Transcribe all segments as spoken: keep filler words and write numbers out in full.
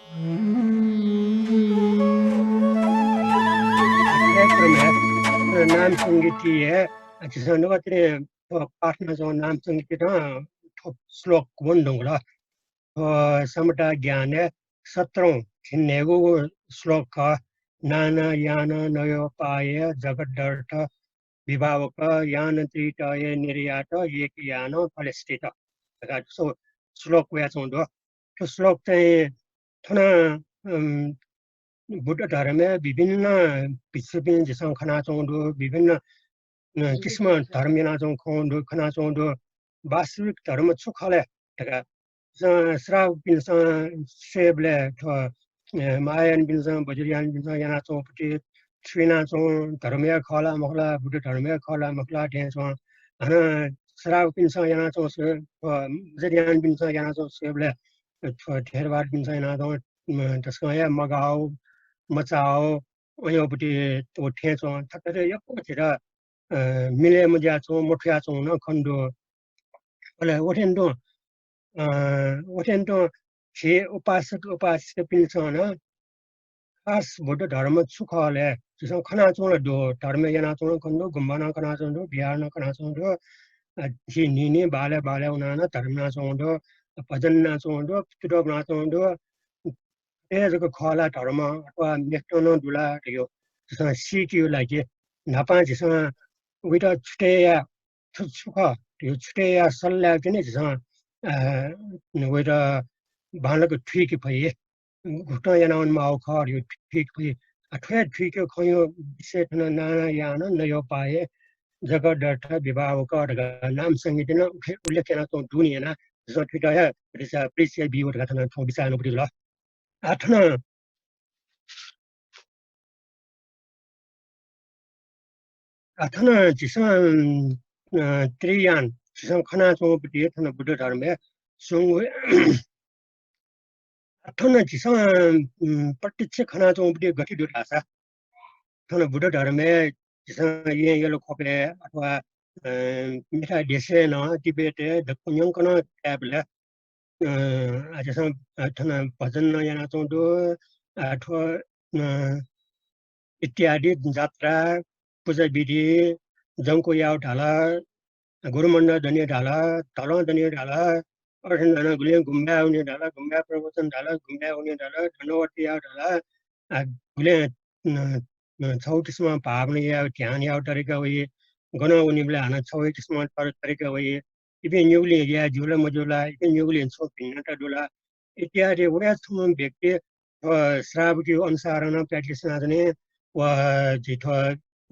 अथे क्रमय् नाम संगीति हे झीसं नुगः तिनि थ्व पाठ यानाच्वंगु नाम संगीति नं थ्व श्लोक वने धुंकल। थ्व समता ज्ञानय् सत्रौं झिंन्हय्‌गू श्लोक खः। नाना यान नयोपाये जगदर्थ विभावक यान त्रितये निर्यात एक यान फलस्थित धकाः थ्व श्लोक वयाच्वंगु दु। थ्व श्लोक चाहिँ थन, अम, बुद्ध धर्मय् विभिन्न भिक्षुपिं झीसं खनाच्वंगु दु, विभिन्न, अ, किसिम धर्म यानाच्वंगु खँ दु, खनाच्वंगु दु। वास्तविक धर्म छु खः ले धकाः झीसं श्रावकपिन्सं स्वयेबलय् थ्व, अ, महायानपिन्सं, वज्रयानपिन्सं यानाच्वंगुपट्टि छु यानाच्वं, धर्म हे खः ला मखु ला, बुद्ध धर्म हे खः ला मखु ला थें च्वं। हानं श्रावकपिन्सं यानाच्वं स्व-, थ्व वज्रयानपिन्सं यानाच्वं स्वयेबलय् थ्व थेरवादपिन्सं यानाच्वं, अ, तसकं हे मगाः, मचाः, अय्‌पट्टि व थें च्वं। थथे यक्व झीत, अ, मिलय् मजुयाच्वं, मथुयाच्वं नं खने दु। अले व थें तुं, अ, व थें तुं झी उपासक उपासिकापिन्सं नं खास बुद्ध धर्म छु खः ले? झीसं खनाच्वंगु ला दु, धर्म यानाच्वंगु खने दु, गुम्बा नं खनाच्वंगु दु, बिहार नं खनाच्वंगु दु। अ, झी न्हिं न्हिं बालय् बालय् वनाः नं धर्म यानाच्वंगु दु, भजन यानाच्वंगु दु, तुडोक यानाच्वंगु दु। अथे जक खः ला धर्म अथवा मेथनं दु ला धइगु झीसं सीकेगु लागि न्हापां झीसं वइत छुट्टै याये, छु, छु खः धइगु छुट्टै याये सल्लाह यायेगु तिनि झीसं, अ, वइत बांलाक थुइके फइ। गुकथं यानावने माःगु खः धइगु थुइके फइ। अ, थ्व हे थुइकेगु खँया विषय थन नाना यान नयोपाये जगदर्थ विभावक धकाः नाम संगीति नं उखे-, उल्लेख यानाच्वंगु दुने यानाः झीसं थुइत हे परिचय, परिचय बीगु धकाः थन थौं बिचाः यानागु दु। आः थन, आः थन झीसं, अ, त्रियान झीसं खनाच्वंगुपट्टि थन बुद्ध धर्मय् स्वंगु, आः थन झीसं, उम्, प्रत्यक्ष खनाच्वंगुपट्टि गथे दु धाःसा, थन बुद्ध धर्मय् झीसं येँ यल ख्वपय् अथवा, अ, मेथाय् देशय् नं, तिब्बतय् दक्व न्यंकं नं कायेबलय्, अ, आः झीसं, अ, थन भजन नं यानाच्वंगु दु। आः थ्व, अ, इत्यादि जात्रा, पुजा विधि, जंक्व यायेगु धाल, गुरुमण्डल दने धाल, धलं दने धाल, अथे नं गुलिं गुम्बाय् वने धाल, गुम्बाय् प्रवचन धाल, गुम्बाय् वने धाल, दण्डवत यायेगु धाल, आः गुलिं, अ, अ, छगू किसिमं भावना यायेगु, ध्यान यायेगु तरिका वइ, गनं वनेबलय् हानं छगू किसिमं तर-, तरिका वइ। इपिं निगुलिं याये ज्यू ला मज्यू ला, इपिं निगुलिं छुं भिन्नता दु ला इत्यादि। वया छम्ह व्यक्ति, अ, श्रावकीय अनुसारं नं practice यानाच्वने, व झी थ्व,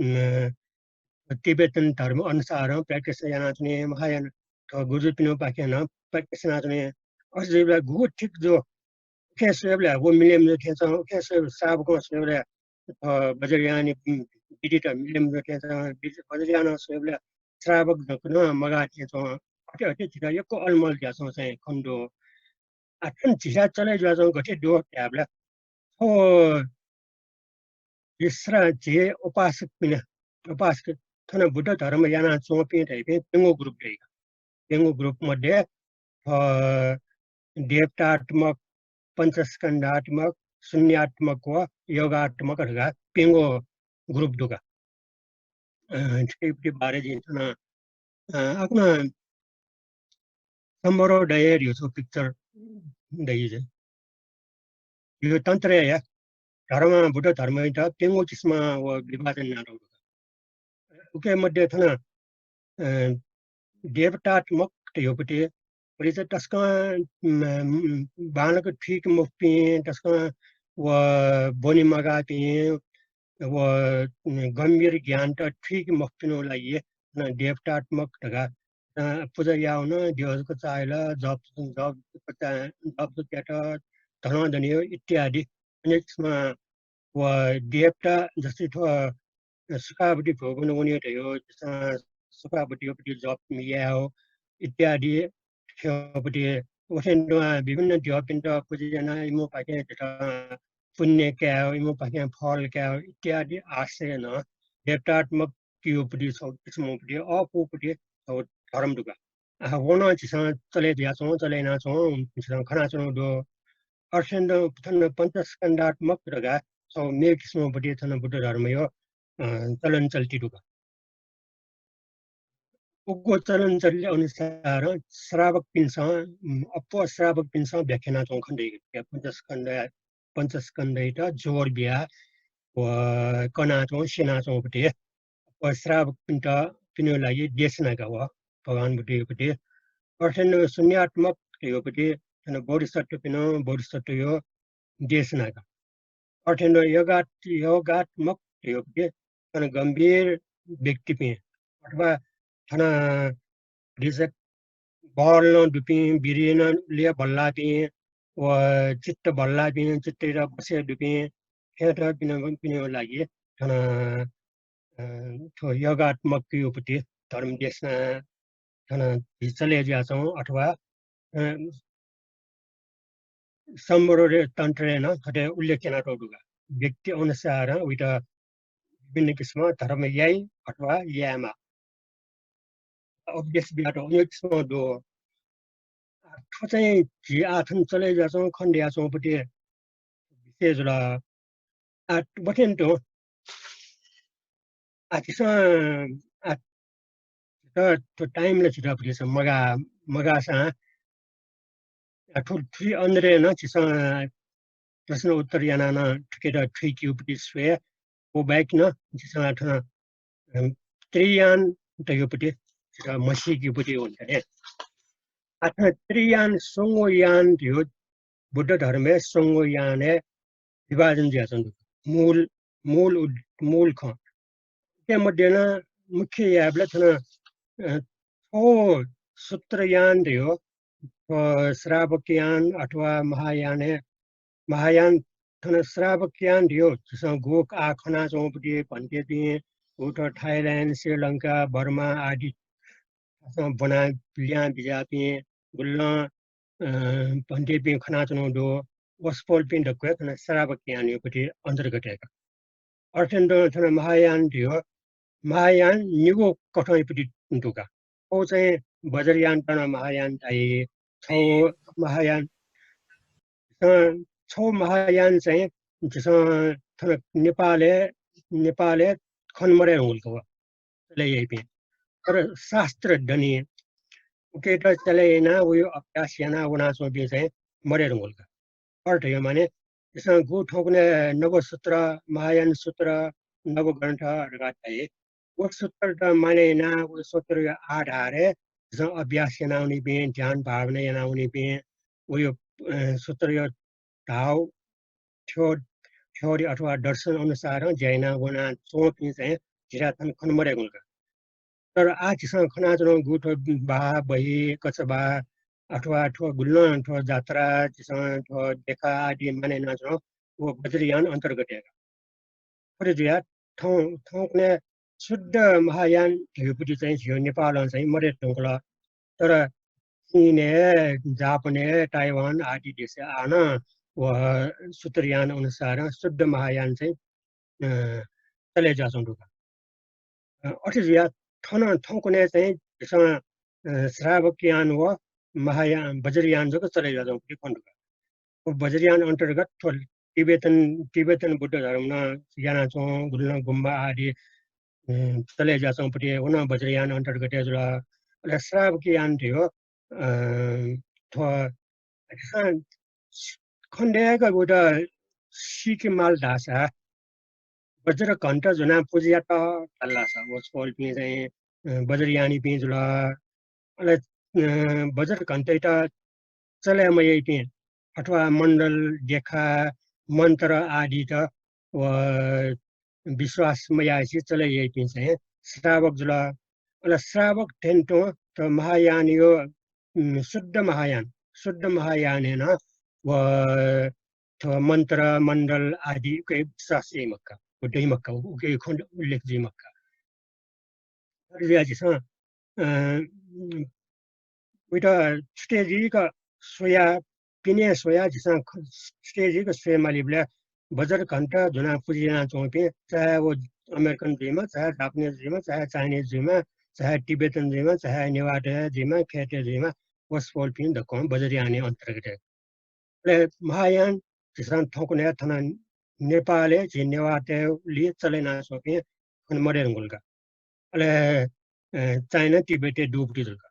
अ, तिब्बतन धर्म अनुसारं practice यानाच्वने, महायान थ्व गुरुजुपिनिपाखें नं practice यानाच्वने। अथे जुइबलय् गुगु ठीक जू, उखें स्वयेबलय् व मिले मजू थें च्वं, उखें स्वयेबलय् श्रावकं स्वयेबलय्, अ, वज्रयान, उम्, विधित मिले मजू थें च्वं, विधि-, वज्रयानं स्वयेबलय् श्रावक जक नं मगाः थें च्वं। अथे अथे झीत यक्व अलमल जुयाच्वंगु चाहिँ खने दु। आः थन झीसं चले जुयाच्वंगु गथे दु धायेबलय् थ्व झी श्रा-, झी उपासकपिं, उपासक, थन बुद्ध धर्म यानाच्वंपिं धइपिं प्यंगू group दइ। प्यंगू group मध्ये, अ, देवतात्मक, पञ्चस्कन्धात्मक, शून्यात्मक व योगात्मक धकाः प्यंगू group दु का। अ, थुकिया बारे जिं थन, अ, अखुना सम्बरोधय धइगु छगू picture दइ। यो तन्त्रय् धर्म, बुद्ध धर्मयात प्यंगू किसिमं व विभाजन यानातःगु दु। उके मध्ये थन, अ, देवतात्मक धइगुपट्टि, उलि चाहिँ तसकं, उम्, उम्, बांलाक थुइके मफुपिं, तसकं व ब्वने मगाःपिं, व, उम्, गम्भीर ज्ञानत थुइके मफुपिनिगु लागि थन देवतात्मक धकाः, अ, पुजा याःगु नं द्यः जक चाःहिल, जप, जप, जप जक यात, धनं दनेगु इत्यादि। अनेक किसिमं व देवता जस्तै थ्व सुखावती भुवन वने धइगु, अ, सुखावतीपट्टि जप यायेगु इत्यादि। थ्वपट्टि वथें दुहां विभिन्न द्यःपिन्त पुजा यानाः इमिपाखें झीत पुण्य कायेगु, इमिपाखें फल कायेगु इत्यादि आशयं नं देवतात्मक कियोपट्टि छगू किसिमपट्टि अःपुपट्टि छगू धर्म दु का। आः, व नं झीसं चले जुयाच्वं, चले यानाच्वं, झीसं खनाच्वनागु दु। अथेनं थन पञ्चस्कन्धात्मक धकाः छगू मेगु किसिमं पति थन बुद्ध धर्मयो, अ, चलन चल्ति दुगु। उगु चलन चल्ति अनुसारं श्रावकपिन्सं, उम्, अप्वः श्रावकपिन्सं व्याख्या यानाच्वंगु खनेदयेका। पञ्चस्कन्ध, पञ्चस्कन्धयात जोर बियाः व कनाच्वं, स्यनाच्वंगु पति अप्वः श्रावकपिन्त, पिनिगु लागि देशना का व भगवान बुद्धयो पति। अथेनं शून्यात्मक धयो पति थन बोधिसत्वपिनं बोधिसत्वयो देशना का। अथेनं योगात-, योगात्मक धयो पति थन गम्भीर व्यक्तिपिं अथवा थन दिसे बल नं दुपिं, वीर्य नं उल्ले बल्लापिं, व चित्त बल्लापिं, चित्तयात बसे दुपिं, थेत पिन-, पिनिगु लागि थन, अ, थ्व योगात्मकयो पति धर्म देशना थन झी चले जुयाच्वं अथवा, अ, सम्बरोधे तन्त्रय् नं थथे उल्लेख यानातःगु दुगु। व्यक्ति अनुसारं उइत विभिन्न किसिमं धर्म याइ अथवा यायेमाः। उपदेश बियातःगु अनेक किसिमं दु। आ, थ्व चाहिँ झी आः थन चले जुयाच्वं, खनेदयाच्वं पति विषय जुल। आ, बथेन तुं। आ, झीसं, आ, त, थ्व time ला झीत भतिचा मगा-, मगाःसां, आ, थ्व, थुलि अन्तरय् नं झीसं प्रश्न उत्तर यानाः नं थुकेत थुइकेगु पति स्वये। व बाहेक नं झीसं थन, अम, त्रियान धयो पति झीत म्हसीकेगु पति वने का। आ, थन त्रियान स्वंगू यान धयो बुद्ध धर्मय् स्वंगू यानय् विभाजन जुयाच्वंगु दु। मूल, मूल उद-, मूल खँ। उके मध्ये नं मुख्य यायेबलय् थन, अ, थ्व सूत्र यान धयो, अ, श्रावक यान अथवा महायानय्, महायान थन श्रावक यान धयो, झीसं गु आः खनाच्वंगु पति भन्तेपिं, गु थ्व थाइल्याण्ड, श्रीलंका, बर्मा आदि थासं ब्वना ल्यां बिज्याःपिं, गुलिनं, अ, भन्तेपिं खनाच्वनागु दु। वसपोलपिं दक्व हे थन श्रावक यानयो पति अन्तर्गत हे का। अथेनं तुं थन महायान धयो, महायान निगू कथंयो पति दु का। थ्व चाहिँ वज्रयानत नं महायान धाइ। छगू महायान, अ, छगू महायान चाहिँ झीसं थन नेपालय्, नेपालय् खने मदये धुंकल का व चले याइपिं। तर शास्त्र दनि, उकेत चले यानाः वयो अभ्यास यानाः वनाच्वंपिं चाहिँ मदये धुंकल का। अथे धयो माने, झीसं गु थौंकन्हय् नवसूत्र, महायान सूत्र, नवग्रन्थ धकाः धाइ। व सूत्रत माने यानाः व सूत्रयो आधारय् झीसं अभ्यास यानावनीपिं, ध्यान भावना यानावनीपिं, वयो, अ, सूत्रयो धाव, थ्यो-, theory अथवा दर्शन अनुसारं ज्या याना वनाच्वंपिं चाहिँ झीत थन खने मदये धुंकल का। तर आः झीसं खनाच्वनागु थ्व बहाः बही, कछबा अथवा थ्व गुलिनं थ्व जात्रा, झीसं थ्व देखा आदि माने यानाच्वनागु व वज्रयान अन्तर्गत हे का। थथे जुयाः थौं, थौंकन्हय् शुद्ध महायान धयो पति चाहिँ झीयो नेपालं चाहिँ मदये धुंकल। तर चीनय्, जापानय्, ताइवान आदि देशय् आः नं व सूत्रयान अनुसारं शुद्ध महायान चाहिँ, अ, चले जुयाच्वंगु दु का। अ, अथे जुयाः थन थौंकन्हय् चाहिँ झीसं, अ, श्रावक यान व महायान, वज्रयान जक चले जुयाच्वंगु पति खने दु का। व वज्रयान अन्तर्गत थ्व तिबेटन, तिबेटन बुद्ध धर्म नं यानाच्वं, गुलिनं गुम्बा आदि, अ, चले जुयाच्वंगु पति व नं वज्रयान अन्तर्गत हे जुल। अले श्रावक यान धयो, अ, थ्व, अ, खनेदयेक उइत सीके माल धाःसा वज्रघण्ट ज्वनाः पुजा यात धाल धाःसा वसपोलपिं चाहिँ, अ, वज्रयानीपिं जुल। अले, अ, वज्रघण्टयात चले मयाइपिं अथवा मण्डल, देखा, मन्त्र आदित व विश्वास मयासें चले याइपिं चाहिँ श्रावक जुल। अले श्रावक थें तुं थ्व महायानयो, उम्, शुद्ध महायान, शुद्ध महायानय् नं व थ्व मन्त्र, मण्डल आदि उके विश्वास जुइ मखु का, व दइ मखु का, उके खँ उल्लेख जुइ मखु का। अथे जुयाः झीसं, अ, उइत छुटे जुइक स्वयाः, पिने स्वयाः झीसं ख-, छुटे जुइक स्वये मालीबलय् वज्रघण्ट ज्वनाः पुजा यानाच्वंपिं, चाहे व अमेरिकन जुइमा, चाहे जापानिज जुइमा, चाहे चाइनिज जुइमा, चाहे तिबेटन जुइमा, चाहे नेवाः जुइमा, खेते जुइमा, वसपोलपिं दक्वं वज्रयानया अन्तर्गत हे। अले महायान झीसं थौंकन्हय् थन नेपालय् झी नेवाःतय् लिं चले यानाच्वंपिं खने मदये धुंकल का। अले, अ, चाइना तिब्बतय् दुगुपट्टि जुल का।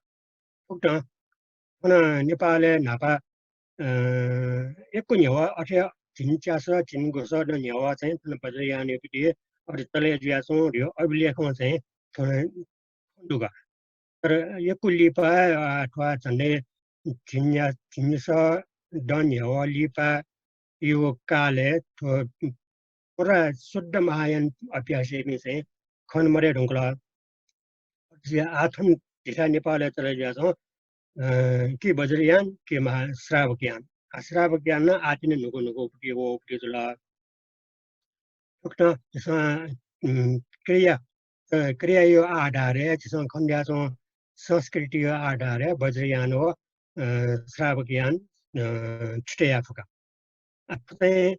उकथं थन नेपालय् न्हापा, अ, यक्व न्ह्यः अथे झिंच्यासः, झिंगुसः नं न्ह्यः चाहिँ थन वज्रयानयागुपट्टि अथे चले जुयाच्वंगु धइगु अभिलेखं चाहिँ थन दु का। तर यक्व लिपा, अ, अथवा झन्डै झिंन्या-, झिंनिसः दँ न्ह्यः लिपायागु कालय् थ्व पूरा शुद्ध महायान अभ्यास याइपिं चाहिँ खने मदये धुंकल। अथे जुयाः आः थन झीथाय् नेपालय् चले जुयाच्वं, अ, कि वज्रयान, कि महा-, श्रावकयान। आ, श्रावकयान नं आः तिनि न्हूगु न्हूगुपट्टि वःगुपट्टि जुल। उकथं झीसं, उम्, क्रिया, अ, क्रियाया आधारय् झीसं खने दयाच्वंगु संस्कृतिया आधारय् वज्रयान व, अ, श्रावकयान, अ, छुट्टया फुका। आ, थथे,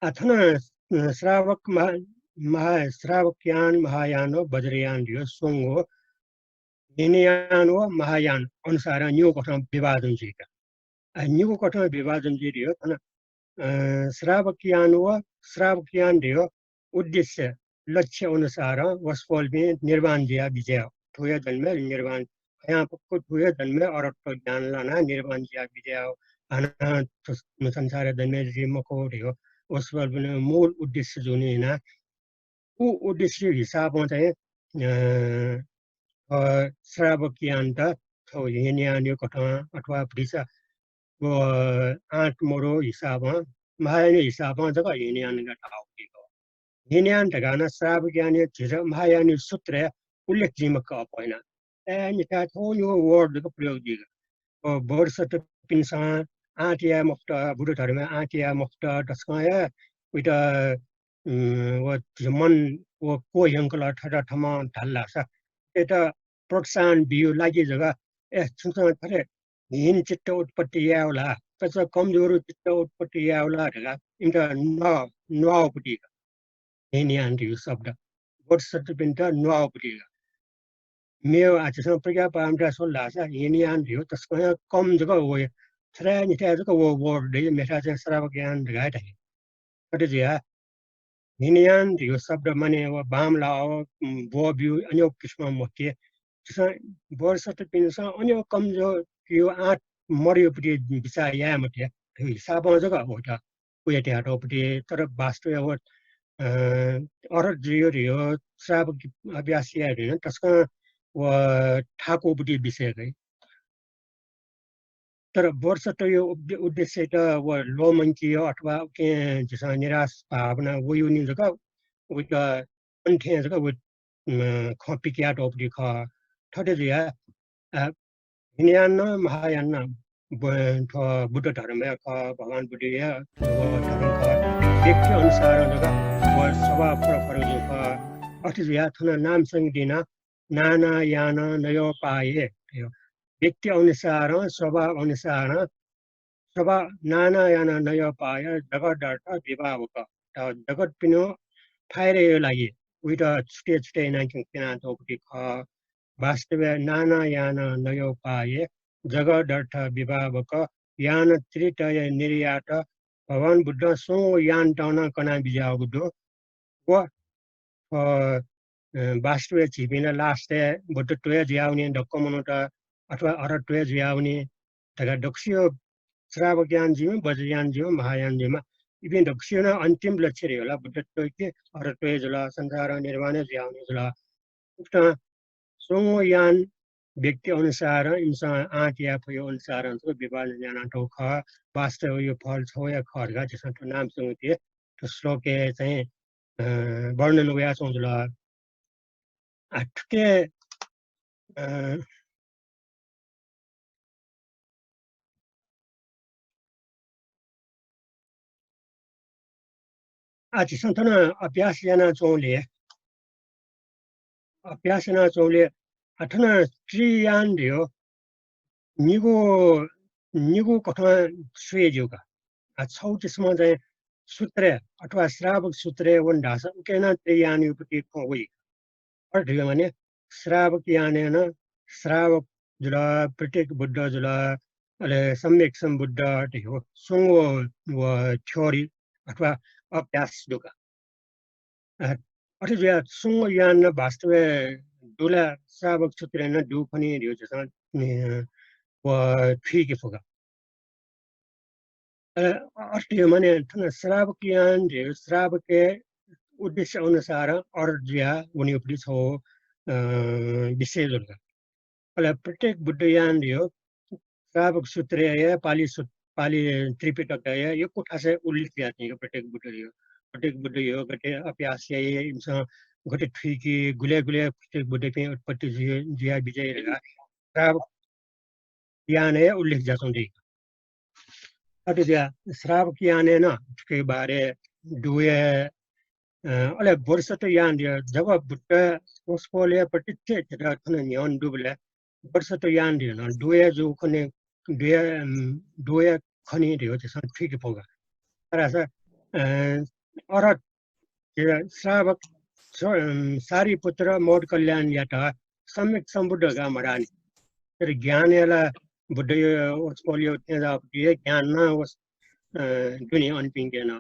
आ, थन, अ, श्रावक महा-, महा-, श्रावकयान, महायान व वज्रयान धइगु स्वंगू हीनयान व महायान अनुसारं निगू कथं विभाजन जुइ का। आ, निगू कथं विभाजन जुइ धइगु थन, अ, श्रावकयान व श्रावकयान धइगु उद्देश्य, लक्ष्य अनुसारं वसपोलपिं निर्वाण जुयाः बिज्याः थ्व हे जन्मय् निर्वाण, खयां फुक्क थ्व हे जन्मय् अरहत्व ज्ञान लानाः निर्वाण जुयाः बिज्याः हानं थ्व संसारय् जन्मे जुइ मखु धइगु वसपोलपिनि मूल उद्देश्य जूगुलिं यानाः उ उद्देश्य हिसाबं चाहिँ, अ, अ, श्रावकयानत थ्व हीनयानया कथं अथवा भतिचा व आँट मदु हिसाबं, महायानया हिसाबं जक हीनयान धाःगु खः। हीनयान धकाः नं श्रावकयानया झीसं महायानया सूत्रय् उल्लेख जुइ मखु अप्वः यानाः। अय् निथाय् थ्व निगू word जक प्रयोग जुइ का। अ, बोधिसत्वपिन्सं आँट याये मफुत, बुद्ध धर्मय् आँट याये मफुत, तसकं हे उइत, उम्, व मन व क्वह्यंकल थःत थःम्हं धाल धाःसा, उइत प्रोत्साहन बियु लागि जक, ए, छिमिसं थथे हीन चित्त उत्पत्ति यायेगु ला, तसकं कमजोर चित्त उत्पत्ति यायेगु ला धकाः इमित न्वाः, न्वाःगुपट्टि का। हीनयान धइगु शब्द बोधिसत्वपिन्त न्वाःगुपट्टि का। मेव आः झीसं प्रज्ञापारमिता स्वल धाःसा हीनयान धइगु तसकं हे कम जक वइ, थ्वयानिथाय् जक व word दइ, मेथाय् चाहिँ श्रावकयान धकाः हे धाइ। अथे जुयाः हीनयान धइगु शब्द माने व बांमलाः, उम्, ब्वःबियु, अन्यु किसिमं मखु कि। झीसं बोधिसत्वपिन्सं अन्यु कमजोर, यो आँट मदुयुपट्टि बिचाः याये मते। थ्व हिसाबं जक वइत क्वह्यंकातःगुपट्टि, तर वास्तवय् व, अ, अरहत जुइगु धइगु, श्रावक अभ्यास यायेगु धइगु तसकं व थाकुगुपट्टि विषय खः। तर बोधिसत्वया उद्दे-, उद्देश्ययात व ल्वःमंकेगु अथवा उकिं झीसं निराश भावना वइगुलिं जक उइत अन थें जक व, अ, खँ पिकयातःगुपट्टि खः। थथे जुयाः, अ, हीनयान नं महायान नं ब-, थ्व बुद्ध धर्मया खः, भगवान बुद्धया व धर्म खः। व्यक्ति अनुसारं जक व स्वभाव फरक फरक जू खः। अथे जुयाः थन नामसंज्ञा यानाः नाना यान नयोपाये। व्यक्ति अनुसारं, स्वभाव अनुसारं, स्वभाव नाना यान नयोपाये जगदर्थ विभावक। त जगतपिनिगु फाइदाया लागि उइत छुटे छुटे यानाः क्यनातःगुपट्टि खः। वास्तवय् नाना यान नयोपाये जगदर्थ विभावक यान त्रितय निर्यात भगवान बुद्धं स्वंगू यानत नं कना बिज्याःगु दु। व, अ, अ, वास्तवय् झीपिं ला last-य् बुद्धत्वय् जुयावनी, दक्व मनूत अथवा अरहत्वय् जुयावनी धकाः दक्वसिया श्रावकयान जुइमा, वज्रयान जुइमा, महायान जुइमा, इपिं दक्वसिया नं अन्तिम लक्ष्य धइगु ला बुद्धत्वय् कि अरहत्वय् जुल, संसारं निर्वाणय् जुयावनी जुल। उकथं स्वंगू यान व्यक्ति अनुसारं इमिसं आँट याये फइगु अनुसारं जक विभाजन यानातःगु खः। वास्तवय् फल छगू हे खः धकाः झीसं थ्व नामसंज्ञा थ्व श्लोकय् चाहिँ, अ, वर्णन वयाच्वंगु जुल। आ, थुके, अ, आ, झीसं थन अभ्यास यानाच्वंगुलिं, अभ्यास यानाच्वंगुलिं, आ, थन त्रियान धइगु निगू, निगू कथं स्वये ज्यू का। आ, छगू किसिमं चाहिँ सूत्रय् अथवा श्रावक सूत्रय् वन धाःसा उकी नं त्रियानयागुपट्टि खँ वइ। अथे धइगु माने श्रावक यानय् नं श्रावक जुल, प्रत्येक बुद्ध जुल, अले सम्यक सम्बुद्ध धयो स्वंगो व theory अथवा अभ्यास दुगा। अ, अथे जुया स्वंगो यान वास्तवय् दुला श्रावक सूत्रय् नं दु खनी धयो झीसं, अ, व थुइके फुगा। अ, अथे माने थन श्रावक यान धयो श्रावकया उद्देश्य अनुसार अर्थ जुया वनीपट्टि छौ, अ, विषय जुलगा। अले प्रत्येक बुद्ध यान धयो श्रावक सूत्रय् पाली सूत-, पाली त्रिपिटकय् यक्व थासय् उल्लेख जुया थें प्रत्येक बुद्ध धयो। प्रत्येक बुद्ध धयो गथे अभ्यास याये, इमिसं गथे थुइके, गुले गुले प्रत्येक बुद्धपिं उत्पत्ति जुया, जुया बिज्याइ धका श्रावक यानय् उल्लेख जुयाच्वं दइ। अथे जुया श्रावक यानय् नं थुके बारे दुया, अ, अले बोधिसत्व यान धयो जब बुद्ध वसपोलया प्रत्यक्ष झीत थन न्ह्यःने दुबलय् बोधिसत्व यान धयो नं दुया जू खने, दुया, अम, दुया खनी धयो झीसं थुइके फुगा। तर अ, अरहत ए, श्रावक स-, अम, सारिपुत्र मौद्गल्यायनयात सम्यक सम्बुद्ध धका मधाःनि। तर ज्ञानय् ला बुद्धयो वसपोलयो थें जाःपट्टि हे ज्ञान नं वस-, अ, दुनि अनपिंके नं।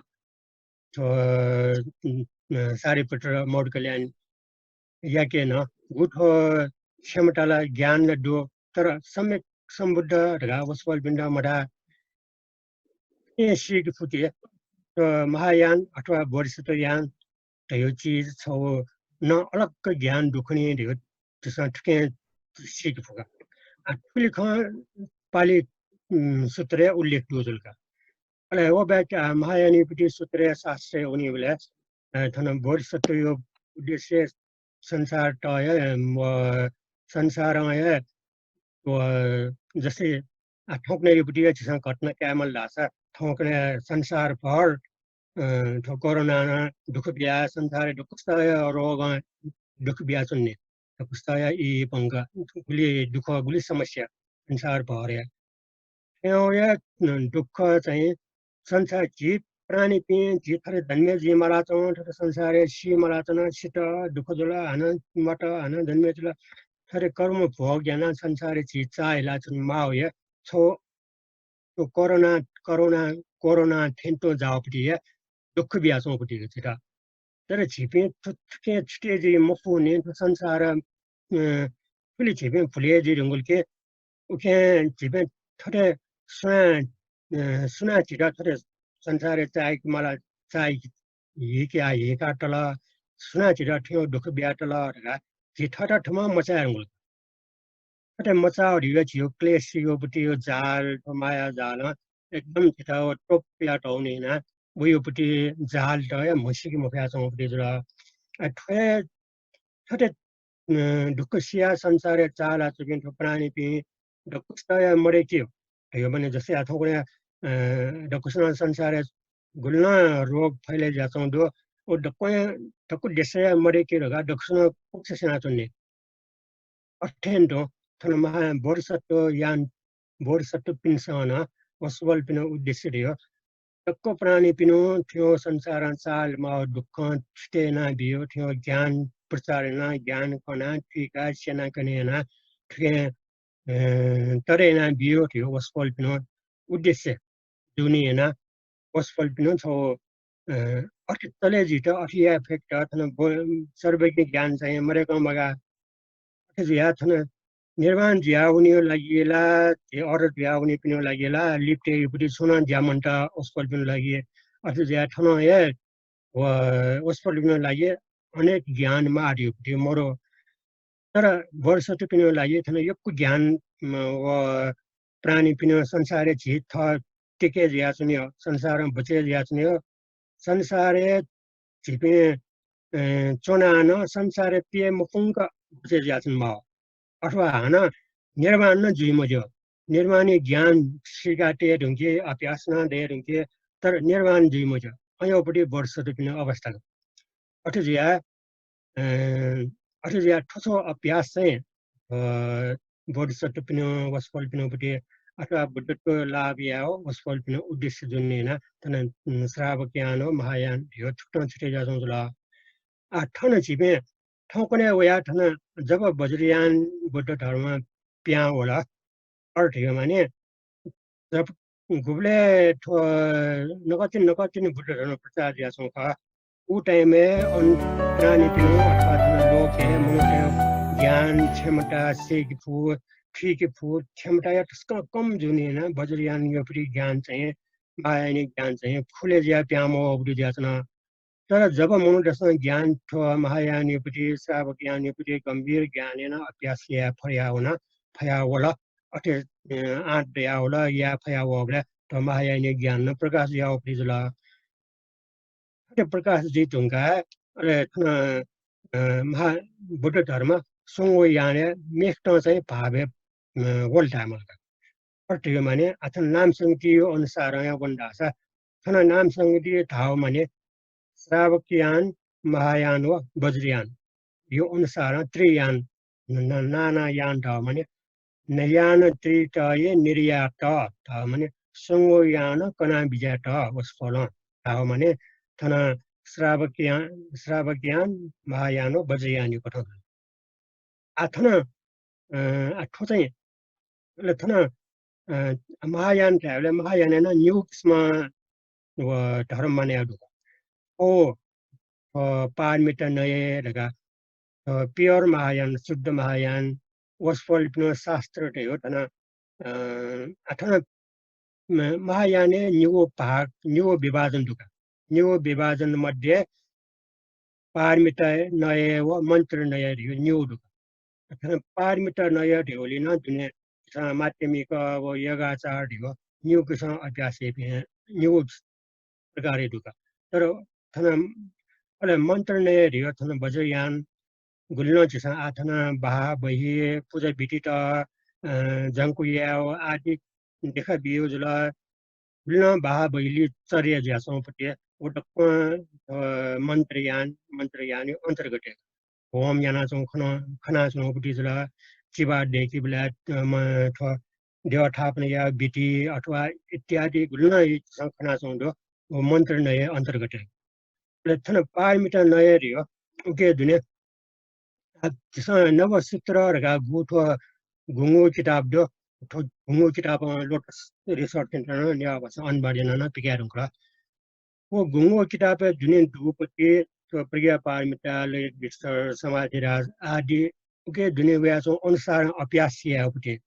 थ्व, अ, सारिपुत्र मौद्गल्यायनयाके नं गुगु थ्व क्षमता ला ज्ञान ला दु, तर सम्यक सम्बुद्ध धका वसपोलपिन्त मधाः। ए, सीके फुके, अ, महायान अथवा बोधिसत्व यान धयो चिज छौ नं अलग ज्ञान दु खनी धयो झीसं थुके सीके फुगा। आ, थुलि खँ पाली, उम्, सूत्रय् उल्लेख दु जुलगा। अले व बाहेक, आ, महायानपट्टि सूत्रय् शास्त्रय् वनीबलय्, अ, थन बोधिसत्वयो उद्देश्य संसारत हे, व संसारं हे व जसे, आ, थौंकन्हय्‌पट्टि झीसं घटना कायेमाल धाःसा थौंकन्हय् संसारभर, अ, थ्व कोरोनां दुःख बियाः संसारय् दक्वसित हे रोगं दुःख बियाच्वंनि। दक्वसित हे ई पंक गुलि दुःख गुलि समस्या संसारभर हे। थ्यंया दुःख चाहिँ संसार झी प्राणीपिं झी थथे जन्मे जुइ मालाच्वं, थथे संसारय् सी मालाच्वन, सित, दुःख जुल, हानं मत, हानं जन्मे जुल, थथे कर्म भोग यानाः संसारय् झी चाःहिलाच्वने माःया छौ थ्व कोरोना, कोरोना, कोरोना थें तुं जाःपट्टि हे दुःख बियाच्वंपट्टि हे झीत। तर झीपिं थु-, थुके छुटे जुइ मफुनि, थ्व संसार, अ, थुलि झीपिं भुले जुइ धुंकल कि उकिं झीपिं थथे सुनां, अ, सुनां झीत थथे संसारय् चाःहिके माल, चाःहिके हिका, हिका तल, सुनां झीत थ्यंगु दुःख बिया तल धकाः झी थःत थम्हं मचाये धुंकल। थथे मचाः धयो झीगु क्लेशयोपट्टियो जाल, थ्व माया जालं एकदम झीत व टोप पिया तःगुलिं यानाः वयोपट्टि जालत हे म्हसीके मफयाच्वंपट्टि जुल। अ, थ्व हे थथे, अ, दुःख सियाः संसारय् चाःहिलाच्वंपिं थ्व प्राणीपिं दक्वसित हे मदय्‌केगु धयो माने जसया थौंकन्हय्, अ, दक्वसिनं संसारय् गुलि नं रोग फैले जुयाच्वंगु दु, व दक्वं, दक्व देशय् मदय्‌केगु धकाः दक्वसिनं कुक्सा स्यनाच्वनी। अथें तुं थन महा बोधिसत्व यान, बोधिसत्वपिन्सं नं वसपोलपिनिगु उद्देश्य धयो दक्व प्राणीपिनिगु थ्यंगु संसारं चाःहिलेमाःगु दुःखं छुटे यानाबियो, थ्यंगु ज्ञान प्रचार यानाः, ज्ञान कनाः, थुइकाः, स्यनाकने यानाः, थुकिं, अ, तरे यानाबियो धयो वसपोलपिनिगु उद्देश्य दुने यानाः वसपोलपिनिगु छौ, अ, अथे चले जुइत, अथे याये फय्केत थन ब-, सर्वज्ञ ज्ञान चाहिँ मदय्‌कं मगाः। अथे जुयाः थन निर्वाण जुयावनेगु लागि ला, झी अरहत जुयावनीपिनिगु लागि ला लिपतय्‌योपट्टि छुं नं ज्या मन्त वसपोलपिनिगु लागि। अथे जुयाः थन हे व वसपोलपिनिगु लागि अनेक ज्ञान माः धयोपट्टि मरु। तर बोधिसत्वपिनिगु लागि थन यक्व ज्ञान, म, व प्राणीपिनिगु संसारय् झी थः टेके जुयाच्वनेगु, संसारं बचय् जुयाच्वनेगु, संसारय् झीपिं, अ, च्वनाः नं संसारय् पिये मफुंक बचय् जुयाच्वने माः। अथवा हानं निर्वाण नं जुइ मज्यू। निर्वाणी ज्ञान सीका तये धुंके, अभ्यास नं दये धुंके, तर निर्वाण जुइ मज्यू। अय्‌योपट्टि बोधिसत्वपिनिगु अवस्था। अथे जुयाः, अ, अथे जुयाः थ्व छौ अभ्यास चाहिँ, अ, बोधिसत्वपिनिगु, वसपोलपिनिगुपट्टि अथवा बुद्धत्व लाभ यायेगु वसपोलपिनिगु उद्देश्य जुने यानाः थन, उम्, श्रावक यान व महायान धयो थुकथं छुटे जुयाच्वंगु जुल। आ, थन झीपिं थौंकन्हय् वयाः थन जब वज्रयान बुद्ध धर्म पिहां वल, अरहत धयो माने जब गुबलय् थ्व नकतिनि नकतिनि बुद्ध धर्म प्रचार जुयाच्वंगु खः, उ time-य् अन प्राणीपिनिगु अथवा थन लोकय् मनूतय् ज्ञान, क्षमता, सीके फु, थुइके फु, क्षमताया तसकं कम जूनिं यानाः वज्रयानयोपट्टि ज्ञान चाहिँ, महायानयो ज्ञान चाहिँ खुले जुयाः पिहां मवःगु जुयाच्वन। तर जब मनूतय्सं ज्ञान थ्व महायानयोपट्टि, श्रावक यानयोपट्टि गम्भीर ज्ञान यानाः अभ्यास याये फया वन, फया वल, अथे, अ, आँट दया वल, याये फया वःबलय् थ्व महायानयो ज्ञान नं प्रकाश जुयावःपट्टि जुल। अथे प्रकाश जुइ धुंकाः, अले थन, अ, महा-, बुद्ध धर्म स्वंगू यानय् मेखतं चाहिँ भावय्, अ, वल धायेमाल का। अथे धइगु माने, आ, थन नाम संहितायो अनुसारं हे वन धाःसा, थन नाम संहितायो धाःगु माने, श्रावक यान, महायान व वज्रयान यो अनुसारं त्रियान, न-, न-, नाना यान धाःगु माने, नयान त्रितये निर्यात धाःगु माने, स्वंगू यान कना बिज्यात वसपोलं धाःगु माने, थन श्रावक यान, श्रावक यान, महायान व वज्रयानयो कथं। आ, थन, अ, आ, थ्व चाहिँ, अले थन, अ, महायान धायेबलय् महायानय् नं निगू किसिमं व धर्म मानय् दु। ओ, अ, पारमिता नये धकाः, अ, pure महायान, शुद्ध महायान, वसपोलपिनिगु शास्त्र धइगु थन, अ, आ, थन म-, महायानय् निगू भाग, निगू विभाजन दु का। निगू विभाजन मध्ये पारमिता नये व मन्त्र नये धइगु निगू दु का। अथवा पारमिता नये धइगुलिं नं दुने झीसं माध्यमिक व योगाचार धइगु निगू किसिमं अभ्यास याइपिं निगू प्रकारया दु का। तर थन अले मन्त्र नये धइगु थन वज्रयान गुलिं नं झीसं आः थन बाहा बही, पुजा विधित, अ, जंकु यायेगु आदि देखा बियु जुल। गुलिं नं बाहा बहिलि चर्या जुयाच्वंगुपट्टि व दक्वं, अ, मन्त्रयान, मन्त्रयानयो अन्तर्गत हे। होम यानाच्वंगु खन-, खनाच्वंगुपट्टि जुल। चिबा दय्केबलय्, अ, म-, थ्व देव थापना यायेगु विधि अथवा इत्यादि गुलिं नं झीसं खनाच्वंगु दु। व मन्त्र नये अन्तर्गत हे। अले थन पारमिता नये धइगु उके दुने आ, झीसं नवसूत्र धकाः गु थ्व गुंगू किताब दु। थ्व गुंगू किताबं Lotus Research Centre नं नेवाः भाषां अनुवाद यानाः नं पिकयाः धुंकल। व गुंगू किताबय् दुने दुगुपट्टि थ्व प्रज्ञा पारमिता, ललित विस्तर, समाधिराज आदि उके दुने वयाच्वंगु अनुसारं अभ्यास यायेगुपट्टि।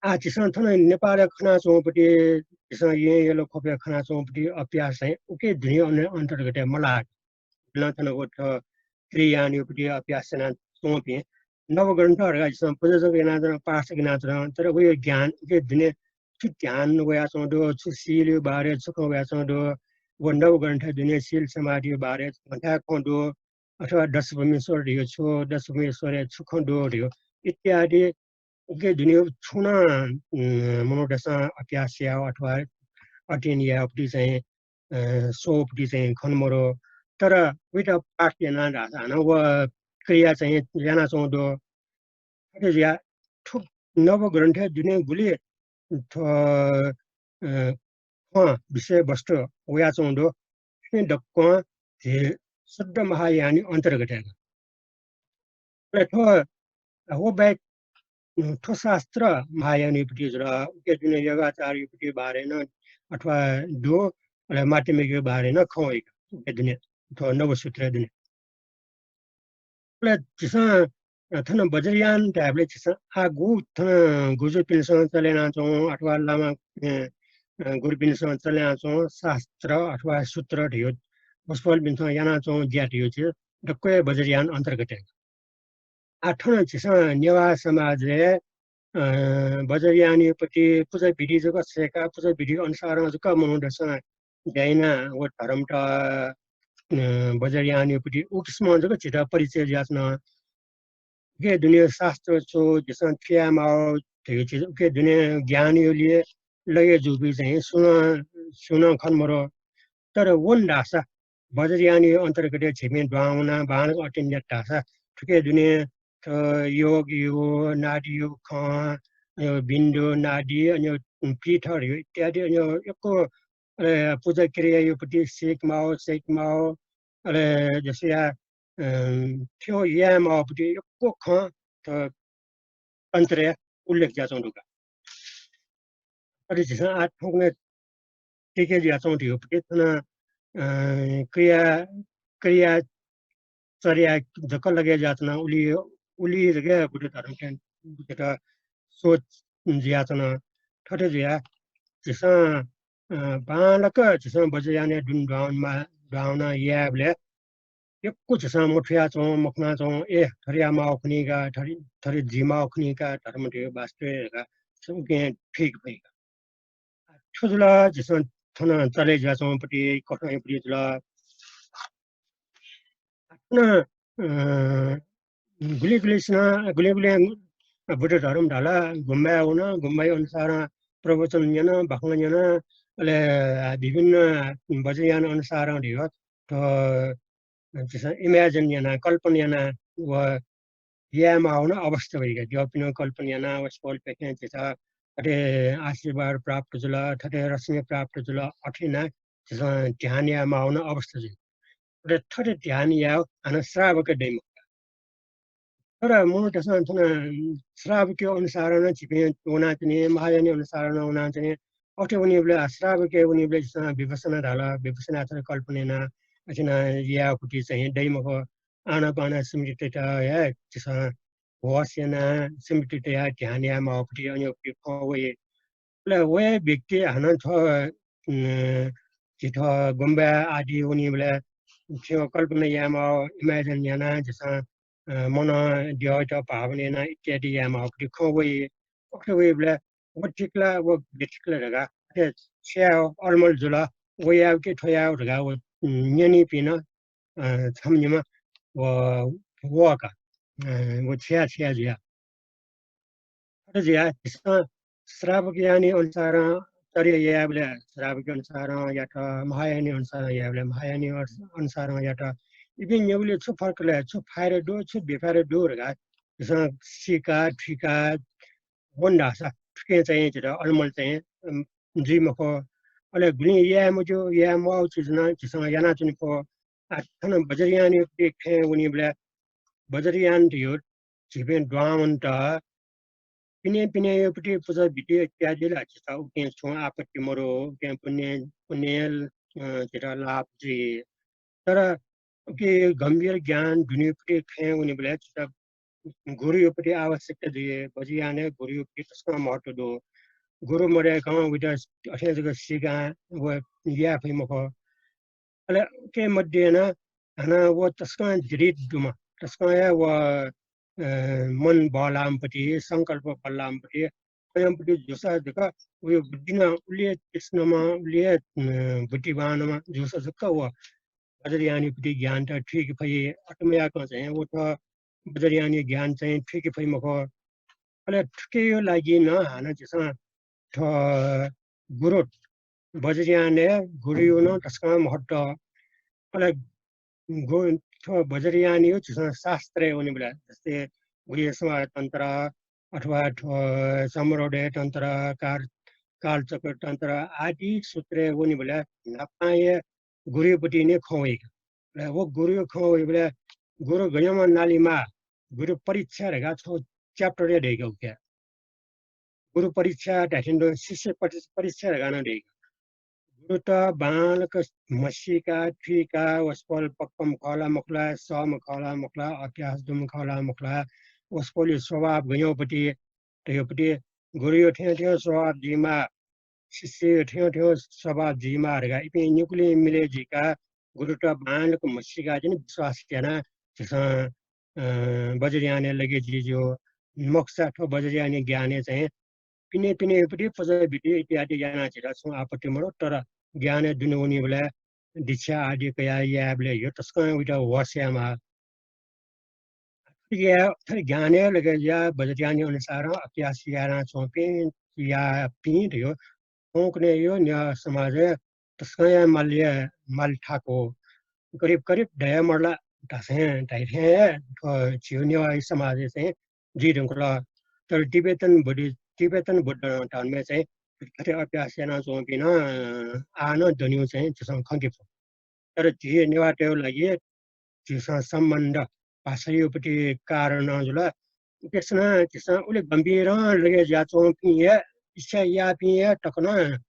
आः झीसं थन नेपालय् खनाच्वंगुपट्टि, झीसं येँ यल ख्वपय् खनाच्वंगुपट्टि अभ्यास चाहिँ उके दुने अन-, अन्तर्गत हे मलाः। नं थन व थ्व त्रियानयोपट्टि अभ्यास यानाच्वंपिं नवग्रन्थ धकाः झीसं पुजा जक यानाच्वन, पाठ जक यानाच्वन, तर वयो ज्ञान उके दुने छु ध्यान वयाच्वंगु दु, छु शीलयो बारे छु खँ वयाच्वंगु दु, व नवग्रन्थ दुने शील समाधियो बारे गथे खँ दु, अथवा दशभुमीश्वर धइगु छु, दशभुमीश्वरय् छु खँ दु धइगु इत्यादि उके दुने छुं नं, उम्, मनूतय्सं अभ्यास यायेगु अथवा अध्ययन यायेगुपट्टि चाहिँ, अ, स्वःगुपट्टि चाहिँ खने मदु। तर वइत पाठ याना धाःसा हानं व क्रिया चाहिँ यानाच्वंगु दु। अथे जुयाः थुक नवग्रन्थय् दुने गुलि थ्व, अ, खँ विषयवस्तु वयाच्वंगु दु। थुपिं दक्वं झी शुद्ध महायानयो अन्तर्गत हे। अले थ्व, व बाहेक, उम्, थ्व शास्त्र महायानयोपट्टि जुल, उके दुने योगाचारयोपट्टि बारे नं अथवा दु, अले माध्यमिकयो बारे नं खँ वइ का, उके दुने, थ्व नवसूत्र दुने। अले झीसं, अ, थन वज्रयान धायेबलय् झीसं आः गु थन गुरुजुपिन्सं चले यानाच्वंगु अथवा लामा, अ, अ, गुरुपिन्सं चले यानाच्वंगु शास्त्र अथवा सूत्र धइगु, वसपोलपिन्सं यानाच्वंगु ज्या धइगु झी दक्व हे वज्रयान अन्तर्गत हे। आः थन झीसं नेवाः समाजय्, अ, वज्रयानयोपट्टि पुजा विधि जक सय्काः पुजा विधि अनुसारं जक मनूतय्सं ज्या यानाः व धर्मत, अ, वज्रयानयोपट्टि उ किसिमं जक झीत परिचय जुयाच्वन। उके दुने शास्त्र छु, झीसं छु याये माःगु धइगु चिज, उके दुने ज्ञानयो लय् जूपिं चाहिँ सुं नं, सुं नं खने मदु। तर वन धाःसा वज्रयानयो अन्तर्गतय् झीपिं दुहां वनाः बांलाक अध्ययन यात धाःसा थुके दुने, अ, योगयो, नाडीयो खँ, अ, बिन्दु, नाडी, अनि पीठरयो इत्यादि, अनि यक्व, अ, पुजा क्रियायोपट्टि सीके माःगु, सय्के माःगु, अले जसया, अ, थ्यंगु याये माःगुपट्टि यक्व खँ थ्व तन्त्रय् उल्लेख जुयाच्वंगु दु का। अले झीसं आः थौंकन्हय् थुइके जुयाच्वंगु धइगु पति थन, अ, क्रिया, क्रिया चर्या जक लगे जुयाच्वना। उलि, उलि जक बुद्ध धर्मके बुद्ध सोच जुयाच्वन। थथे जुयाः झीसं, अ, बांलाक झीसं वज्रयानय् दुने दुहां वनेमा, दुहां वनाः यायेबलय् यक्व झीसं मथुयाच्वं, मखनाच्वं, ए, थथे यायेमाःगु खनी का, थथे, थथे जुइमाःगु खनी का, धर्म धइगु वास्तवय् का, उकिं थुइके फइ का। थ्व जुल झीसं थन चले जुयाच्वंगु पति, कथंया पति जुल। थन, अ, गुलि गुलिसिनं, गुलि गुलिं बुद्ध धर्म धाल, गुम्बाय् वन, गुम्बाया अनुसारं प्रवचन न्यन, बाखं न्यन, अले विभिन्न वज्रयान अनुसारं धइगु थ्व झीसं imagine याना, कल्पना याना व यायेमाःगु नं अवस्था वइ का। द्यःपिनिगु कल्पना याना, वसपोलपिन्सं झीत थथे आशीर्वाद प्राप्त जुल, थथे रश्मि प्राप्त जुल, अथे याना झीसं ध्यान यायेमाःगु नं अवस्था जुइ। अले थथे ध्यान यायेगु हानं श्रावक दइ मखु। तर मनूतय्सं थन श्रावकीय अनुसारं नं झीपिं वनाच्वनी, महायानी अनुसारं नं वनाच्वनी। अथे वनीबलय्, श्रावकीय वनीबलय् झीसं विपश्यना धाल, विपश्यना थथे कल्पना याना, अथे यानाः यायेगु पति चाहिँ दइ मखु। आनापान स्मृतित हे झीसं होश यानाः स्मृतित हे ध्यान यायेमाःगु पति, अन पति खँ वइ। अले वया व्यक्ति हानं थ्व, अ, झी थ्व गुम्बाय् आदि वनीबलय् थ्व कल्पना यायेमाः, imagine यानाः झीसं, अ, मनं द्यःत भावना यानाः इत्यादि यायेमाः पति खँ वइ। अथे वइबलय् व ठीक ला, व बेठीक ला धकाः अथे छु यायेगु अलमल जुल, व यायेगु कि थ्व यायेगु धकाः व, अ, न्यनीपिं नं, अ, छम्ह निम्ह व, वः का, अ, व छु याये, छु याये जुयाः। अथे जुयाः झीसं श्रावक यानी अनुसारं चर्या यायेबलय् श्रावक अनुसारं यात, महायानी अनुसारं यायेबलय् महायानी अनु-, अनुसारं यात। इपिं न्यंगुलिं छु फरक लय्, छु फाइदा दु, छु बेफाइदा दु धकाः झीसं सीका, थुइका वन धाःसा थुकिं चाहिँ झीत अलमल चाहिँ, अम, जुइ मखु। अले गुलिं याये मज्यू, याये माःगु चिज नं झीसं यानाच्वने फु। आः थन वज्रयानया पति खँय् वनीबलय् वज्रयान धइगु झीपिं दुहां वनेत पिने पिनेया पति पुजा विधि इत्यादि ला झीत उकिं छुं आपत्ति मदु, उकिं पुण्य, पुण्य, अ, झीत लाभ जुइ। तर उकी गम्भीर ज्ञान दुने पति खँय् वनीबलय् झीत गुरुया पति आवश्यकता जुइ। वज्रयानय् गुरुया पति तसकं महत्त्व दु। गुरु मदय्कं वइत अथे जक सीकां व याये फइ मखु। अले उकी मध्ये नं हानं व तसकं दृढ दुम्ह, तसकं हे व, अ, मन बल्लाःम्ह पति, संकल्प बल्लाःम्ह पति, अय्‌म्ह पति जूसा जक वया बुद्धि नं उलि हे तीक्ष्णम्ह, उलि हे, अ, बुद्धिमानम्ह जूसा जक व वज्रयानया पति ज्ञानत थुइके फइ। अथे मयाकं चाहिँ व थ्व वज्रयानया ज्ञान चाहिँ थुइके फइ मखु। अले थुकिया लागि नं हानं झीसं थ्व गुरु, वज्रयानय् गुरुया नं तसकं महत्त्व। अले गु-, थ्व वज्रयानया झीसं शास्त्रय् वनीबलय्, जस्तै गुह्य समाधान तन्त्र अथवा थ्व सम्भ्रमोदय तन्त्र, काल, कालचक्र तन्त्र आदि सूत्रय् वनीबलय् न्हापां हे गुरुया पति निं खँ वइ का। अले व गुरुया खँ वइबलय् गुरु गय्म्ह नालीमाः, गुरु परीक्षा धकाः छगू chapter हे दइ का उकी। गुरु परीक्षा धाइथें तुं शिष्य परि-, परीक्षा धकाः नं दइ का। गुरुत बांलाक म्हसीका, थुइका, वसपोल पक्कम्ह खः ला मखु ला, सःम्ह खः ला मखु ला, अभ्यास दुम्ह खः ला मखु ला, वसपोलया स्वभाव गय्म्ह पति, धइगु पति, गुरुया थें थें स्वभाव जुइमाः, शिष्यया थें थें स्वभाव जुइमाः धकाः इपिं निकुलिं मिले जुइकाः गुरुत बांलाक म्हसीका चाहिँ विश्वास यानाः झीसं, अ, वज्रयानय् लगे जुइ ज्यू। मखुसा थ्व वज्रयानया ज्ञानय् चाहिँ पिने पिनेया पति पुजा विधि इत्यादि यानाः झीत छुं आपत्ति मदु, तर ज्ञानय् दुने वनीबलय् दीक्षा आदि कयाः यायेबलय् हे तसकं वइत होश यायेमाः। थथे ज्ञानय् लगे जुयाः वज्रयानया अनुसारं अभ्यास यानाच्वंपिं, याःपिं धइगु थौंकन्हय्‌या नेवाः समाजय् तसकं हे मालय्, माल थाकु। करिब करिब धयामदु ला धासें धाइथें हे थ्व झीगु नेवाः समाजय् चाहिँ जुइ धुंकल। तर तिब्बतन बुद्धि-, तिब्बतन बुद्ध धर्मय् चाहिँ थथे अभ्यास यानाच्वंपिं नं आः नं दनिगु चाहिँ झीसं खंके फु। तर झी नेवाःतय्‌गु लागि झीसं सम्बन्ध भाषाया पति कारणं जुल। उकिसनं झीसं उलि गम्भीरं लगे जुयाच्वंपिं हे इच्छा याःपिं हे तक नं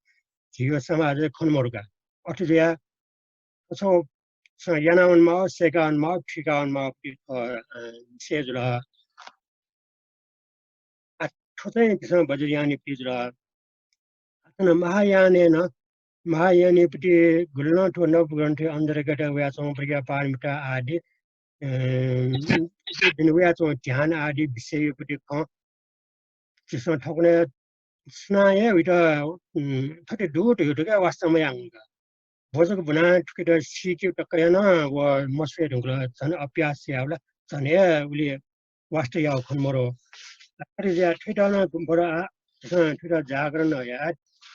झीगु समाजय् खने मदु का। अथे जुयाः थ्व छगू स-, याना वनेमाः, सय्‌का वनेमाः, थुइका वनेमाःगु, अ, अ, विषय जुल। आ, थ्व चाहिँ झीसं वज्रयानयुपति जुल। अथेनं महायानय् नं, महायानयुपति गुलिं नं थ्व नवग्रन्थया अन्तर्गत वयाच्वंगु प्रज्ञापारमिता आदि, अ, वयाच्वंगु ध्यान आदि विषययुपति खँ झीसं थौंकन्हय् सुनां हे वइत, उम्, थथे दु धइगु धकाः वास्ता मयाः वंगु का। भ्वजक ब्वनाः थुकित सीकेगु तक हे नं व मस्वये धुंकल, झन अभ्यास याःबलय् झन हे उलि वास्ता याःगु खने मदु। अथे जुयाः थुइत नं गुम्फर आ, झीसं थुइत जागरण याः,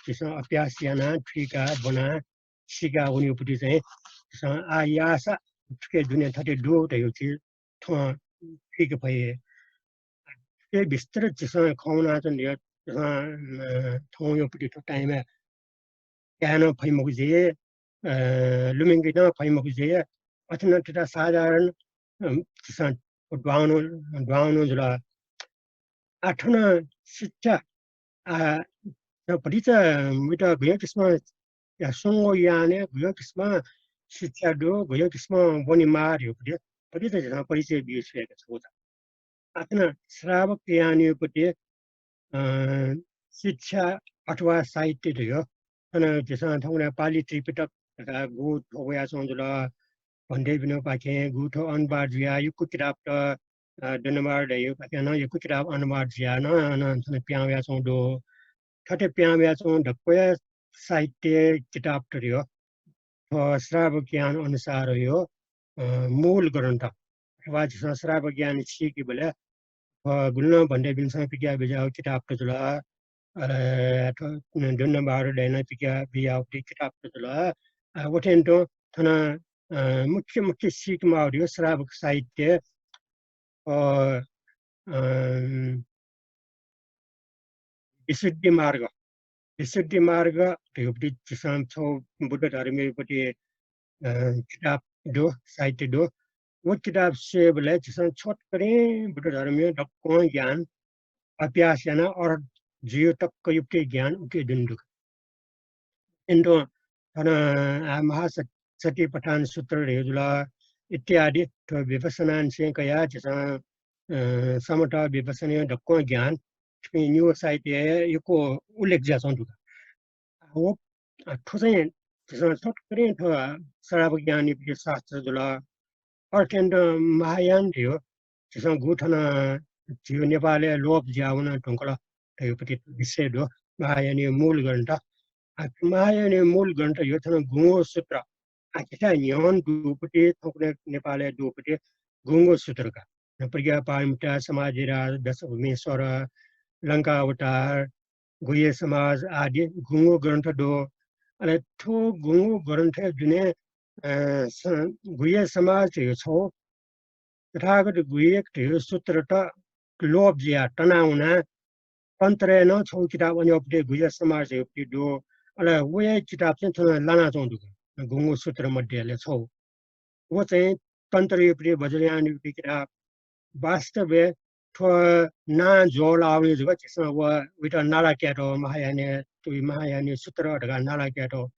झीसं अभ्यास यानाः थुइका ब्वनाः सीका वनीगु पति चाहिँ झीसं आ याःसा थुके दुने थथे दु धइगु चिज थ्वं थुइके फइ। थुके विस्तृत झीसं खँ वनाच्वने, झीसं, अ, थौंया पति थ्व time-य् याये नं फइ मखु जुइ, अ, लुमंके नं फइ मखु जुइ। अथे नं थुइत साधारण, अ, झीसं दुहां वने, दुहां वने जुल। आ, थन शिक्षा, आ, भतिचा मित गुया किसिमं या स्वंगू यानय् गुया किसिमं शिक्षा दु, गुया किसिमं ब्वनेमाः धइगु पति, पति त झीसं परिचय बिउ छ्वय्‌का छगू त। अथेनं श्रावक यानयुपति, अ, शिक्षा अथवा साहित्य धइगु। थन झीसं थौंकन्हय् पालि त्रिपिटक धकाः गु थ्व वयाच्वंगु जुल। भन्तेपिनिपाखें गु थ्व अनुवाद जुयाः यक्व किताबत, अ, दण्डमार्ग धइगु पाखें नं यक्व किताब अनुवाद जुयाः नं, नं थन पिहां वयाच्वंगु दु। थथे पिहां वयाच्वंगु दक्वया साहित्य किताबत धइगु। थ्व श्रावक यान अनुसार धइगु, अ, मूल ग्रन्थ। अथवा झीसं श्रावक यान सीकेबलय्, अ, गुलिं नं भन्तेपिन्सं पिकयाः बिज्याःगु किताबत जुल। अले थ्व दण्डमार्ग धइगु नं पिकयाः बिज्याःगु किताबत जुल। अ, अथें तुं थन, अ, मुख्य मुख्य सीकेमाःगु धइगु श्रावक साहित्य, अ, अ, विशुद्धि मार्ग। विशुद्धि मार्ग धइगु पति झीसं छगू बुद्ध धर्मयुपति, अ, किताब दु, साहित्य दु। व किताब स्वयेबलय् झीसं छोटकरीं बुद्ध धर्मया दक्वं ज्ञान अभ्यास यानाः अर्हत जुइगु तकयुपति ज्ञान उकी दुने दु। अथें तुं थन, आ, महासत-, सतिपट्ठान सूत्र धइगु जुल इत्यादि थ्व विपश्यनांनिसें कयाः झीसं, अ, समता विपश्यनाया दक्वं ज्ञान थुपिं निगू साहित्यय् यक्व उल्लेख जुयाच्वंगु दु का। व, अ, थ्व चाहिँ झीसं छोटकरीं थ्व श्रावक यानयुपति शास्त्र जुल। अथें तुं महायान धइगु झीसं गु थन झीगु नेपालय् लोप जुयावन धुंकल धइगु पति विषय दु। महायानया मूल ग्रन्थ। आ, महायानया मूल ग्रन्थ धइगु थन गुंगू सूत्र। आ, झीथाय् न्ह्यःने दुगु पति, थौंकन्हय् नेपालय् दुगु पति गुंगू सूत्र का। प्रज्ञापारमिता, समाधिराज, दशभुमेश्वर, लंकावतार, गुह्य समाज आदि गुंगू ग्रन्थ दु। अले थ्व गुंगू ग्रन्थय् दुने, अ, स-, गुह्य समाज धइगु छगू, तथागत गुह्यक धइगु सूत्रत लोप जुयाः तनावनाः तन्त्रय् नं छगू किताब अन्योपति गुह्य समाज धइगु पति दु। अले वया किताब चाहिँ थन लानाच्वंगु दु, गुंगू सूत्र मध्ये ले छगू। व चाहिँ तन्त्रयुपति वज्रयानयुपति किताब। वास्तवय् थ्व नां ज्वःलावनी जक झीसं व, वइत नाला कयातःगु, महायानय्, तुइ महायानया सूत्र धकाः नाला कयातःगु।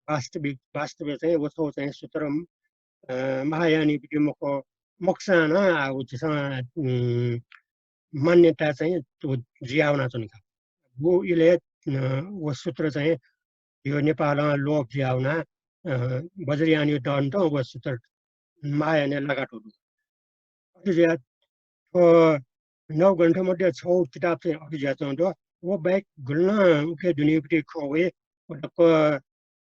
वास्तविक, वास्तवय् चाहिँ व छगू चाहिँ सूत्र, अ, महायानयुपति मखु, मखुसां नं आ, व झीसं, उम्, मान्यता चाहिँ व जुयावनाच्वनी का। व इलय्, अ, व सूत्र चाहिँ यो नेपालं लोप जुयावनाः, अ, वज्रयानया दथुं तुं व सूत्र महायानय् लाकातःगु दु। अथे जुयाः थ्व नव ग्रन्थ मध्ये छगू किताब चाहिँ अथे जुयाच्वंगु दु। व बाहेक गुलिं नं उकी दुनेपति खँ वइ, व दक्व,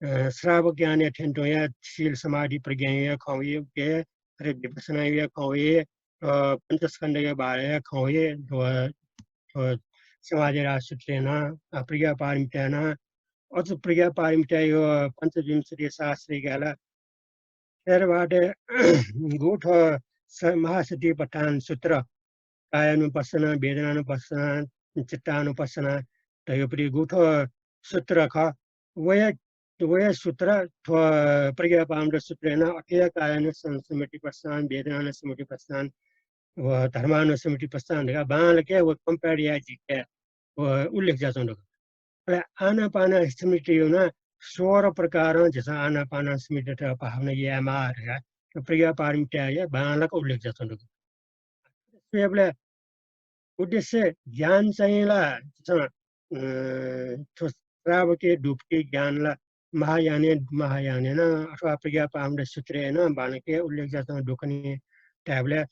अ, श्रावक यानय् थें तुंया शील समाधि प्रज्ञाया खँ वइ, उकी, अथे विपश्यनाया खँ वइ, अ, पञ्चस्कन्धया बारे खँ वइ, व, व समाधिराज सूत्रय् नं, अ, प्रज्ञापारमिताय् नं, अझ प्रज्ञापारमिताया पञ्चविंशति शास्त्रय् गाय् ला थेरवादय् गु थ्व स-, महासतिपट्ठान सूत्र, कायानुपस्सना, वेदनानुपस्सना, चित्तानुपस्सना धयागु पति गु थ्व सूत्र खः। वया, वया सूत्र थ्व प्रज्ञापारमिता सूत्रय् नं अथे हे कायानुसंसमितिपस्सना, वेदनानुसमितिपस्सना, व धर्मानुसमितिपस्सना धकाः बांलाक व compare याये जिके व उल्लेख जुयाच्वंगु दु। अले आनापान स्मृति नं सोह्र प्रकारं झीसं आनापान स्मृतित भावना यायेमाः धकाः प्रज्ञा पारमिताया बांलाक उल्लेख जुयाच्वंगु दु। स्वयेबलय् उद्देश्य ज्ञान चाहिँ ला झीसं, अ, थ्व श्रावकय् दुपिं ज्ञान ला महायानय्, महायानय् नं अथवा प्रज्ञा पारमिता सूत्रय् नं बांलाक उल्लेख जुयाच्वंगु दु खनी धायेबलय्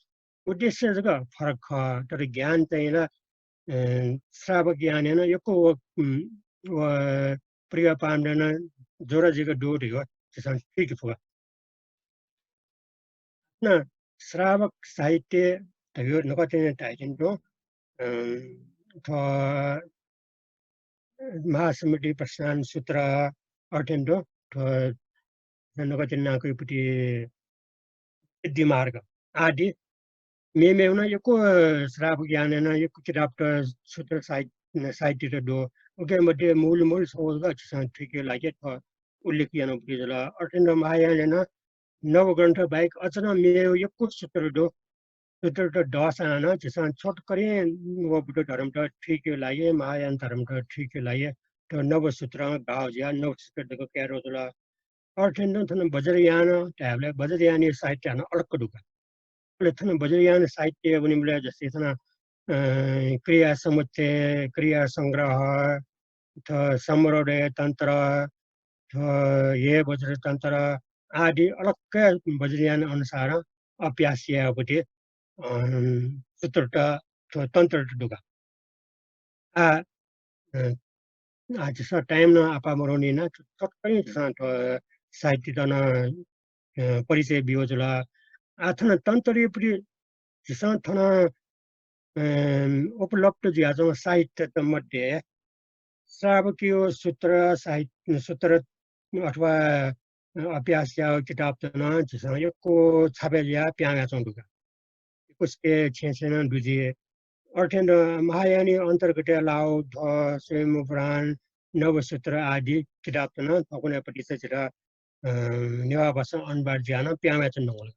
उद्देश्य जक फरक खः, तर ज्ञान चाहिँ ला, अ, श्रावक ज्ञानय् नं यक्व व, उम्, व प्रज्ञा पारमिताय् नं जोडा जुइक दु धइगु झीसं थुइके फु। न श्रावक साहित्य धइगु नकतिनि धाइतिनि तुं, अ, थ्व महासमुद्री प्रस्थान सूत्र, अथें तुं थ्व नकतिनि नाकुइपुटी सिद्धिमार्ग आदि मेमेगु नं यक्व श्रावक ज्ञानय् नं यक्व किताबत सूत्र साहित-, साहित्यत दु। उकी मध्ये मूल मूल छगू जक झीसं थुइके लागि थ्व उल्लेख यानागु जुल। अथें तुं महायानय् नं नव ग्रन्थ बाहेक अझ नं मेगु यक्व सूत्र दु। सूत्रत दःसां नं झीसं छोटकरीं व बुद्ध धर्मत थुइके लागि, महायान धर्मत थुइके लागि थ्व नव सूत्रं गाः जुयाः नव सूत्र जक कयातःगु जुल। अथें तुं थन वज्रयान धायेबलय् वज्रयानया साहित्य हानं अलग दु का। अले थन वज्रयान साहित्य वनेबलय् जस्तै थन, अ, क्रिया समुच्चय, क्रिया संग्रह, थ्व सम्रोदय तन्त्र, थ्व हे वज्र तन्त्र आदि अलग वज्रयान अनुसारं अभ्यास यायेगुपट्टि, अ, सूत्रत, थ्व तन्त्रत दु का। आ, अ, आ, झीसं time नं आपाः मदुनि ना, थ्व छोटकरीं झीसं थ्व साहित्यत नं, अ, परिचय बियागु जुल। आ, थन तन्त्रयापट्टि झीसं थन, अ, उपलब्ध जुयाच्वंगु साहित्यत मध्ये श्रावकीय सूत्र साहित्य, सूत्र अथवा, अ, अभ्यास याःगु किताबत नं झीसं यक्व छापय् जुयाः पिहां वयाच्वंगु दु का। यक्वसिके छेँय् छेँय् नं दु जुइ। अथें तुं महायानया अन्तर्गतय् लाःगु थ्व स्वयम्भू पुराण, नव सूत्र आदि किताबत नं थौंकन्हय् पतिचा झीत, अ, नेवाः भाषां अनुवाद जुयाः नं पिहां वयाच्वनागु दु।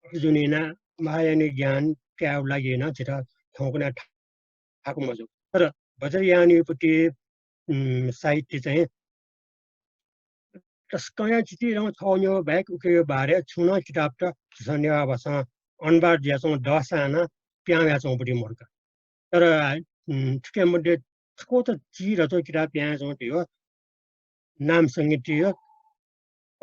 अथे जूनिं नं महायानया ज्ञान कायेगु लागि नं झीत थौंकन्हय् थाकु मजू। तर वज्रयानयापट्टि, उम्, साहित्य चाहिँ तसकं हे चिचिधंगु छगू न्ह्यः बाहेक उकिया बारे छुं नं किताबत झीसं नेवाः भाषां अनुवाद जुयाच्वंगु दःसां नं पिहां वयाच्वंगुपट्टि मदु का। तर, उम्, थुकी मध्ये छकूचा चिधंगु किताब पिहां वयाच्वंगु धइगु नाम संहिताया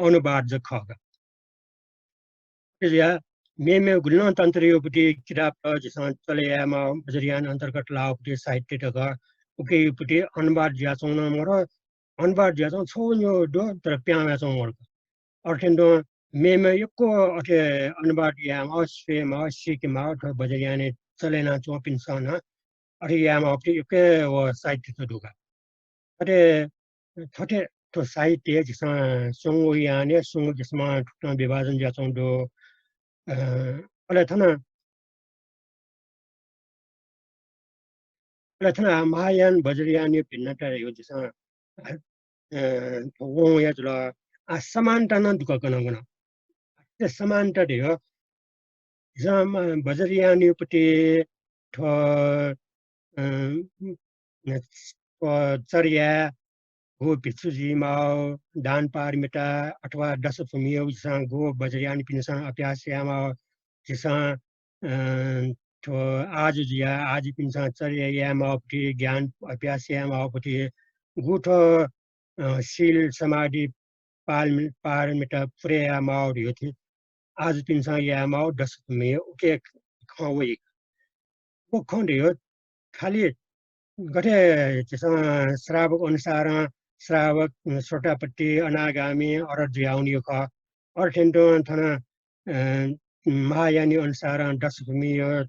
अनुवाद जक खः का। अथे जुयाः मेमेगु गुलि नं तन्त्रयापट्टि किताबत झीसं चले यायेमाः, वज्रयान अन्तर्गत लाःगुपट्टि साहित्य जक, उकियापट्टि अनुवाद जुयाच्वंगु नं मदु, अनुवाद जुयाच्वंगु छगू न्ह्यः दु, तर पिहां वयाच्वंगु मदु का। अथें तुं मेमेगु यक्व अथे अनुवाद यायेमाः, स्वयेमाः, सीकेमाः, थ्व वज्रयानय् चले यानाच्वंपिन्सं नं अथे यायेमाःगुपट्टि यक्व हे व साहित्यत दु का। अथे थथे थ्व साहित्य झीसं स्वंगू यानय् स्वंगू किसिमं थुकथं विभाजन जुयाच्वंगु दु। अ, अले थन, अले थन महायान वज्रयानया भिन्नता धइगु झीसं, अ, वंगु हे जुल। आ, समानता नं दु का गन गन। अथे समानता धइगु झीसं, अ, वज्रयानयापट्टि थ्व, अ, थ्व चर्या, गु भिक्षु जुइमाः, दान पारमिता अथवा दशभूमिया झीसं गु वज्रयानपिन्सं अभ्यास यायेमाः, झीसं, अ, थ्व आजु जुयाः आजुपिन्सं चर्या यायेमाःगुपट्टि, ज्ञान अभ्यास यायेमाःगुपट्टि, गु थ्व, अ, शील समाधि पारमि-, पारमिता पुरे यायेमाः धइगु थें आजुपिन्सं यायेमाः दशभूमि उकी खँ वइ। व खँ धइगु खालि गथे झीसं श्रावक अनुसारं श्रावक, श्रोतापत्ति, अनागामी, अरहत जुयावनीगु खः। अथें तुं थन, अ, महायानी अनुसारं दशभूमिया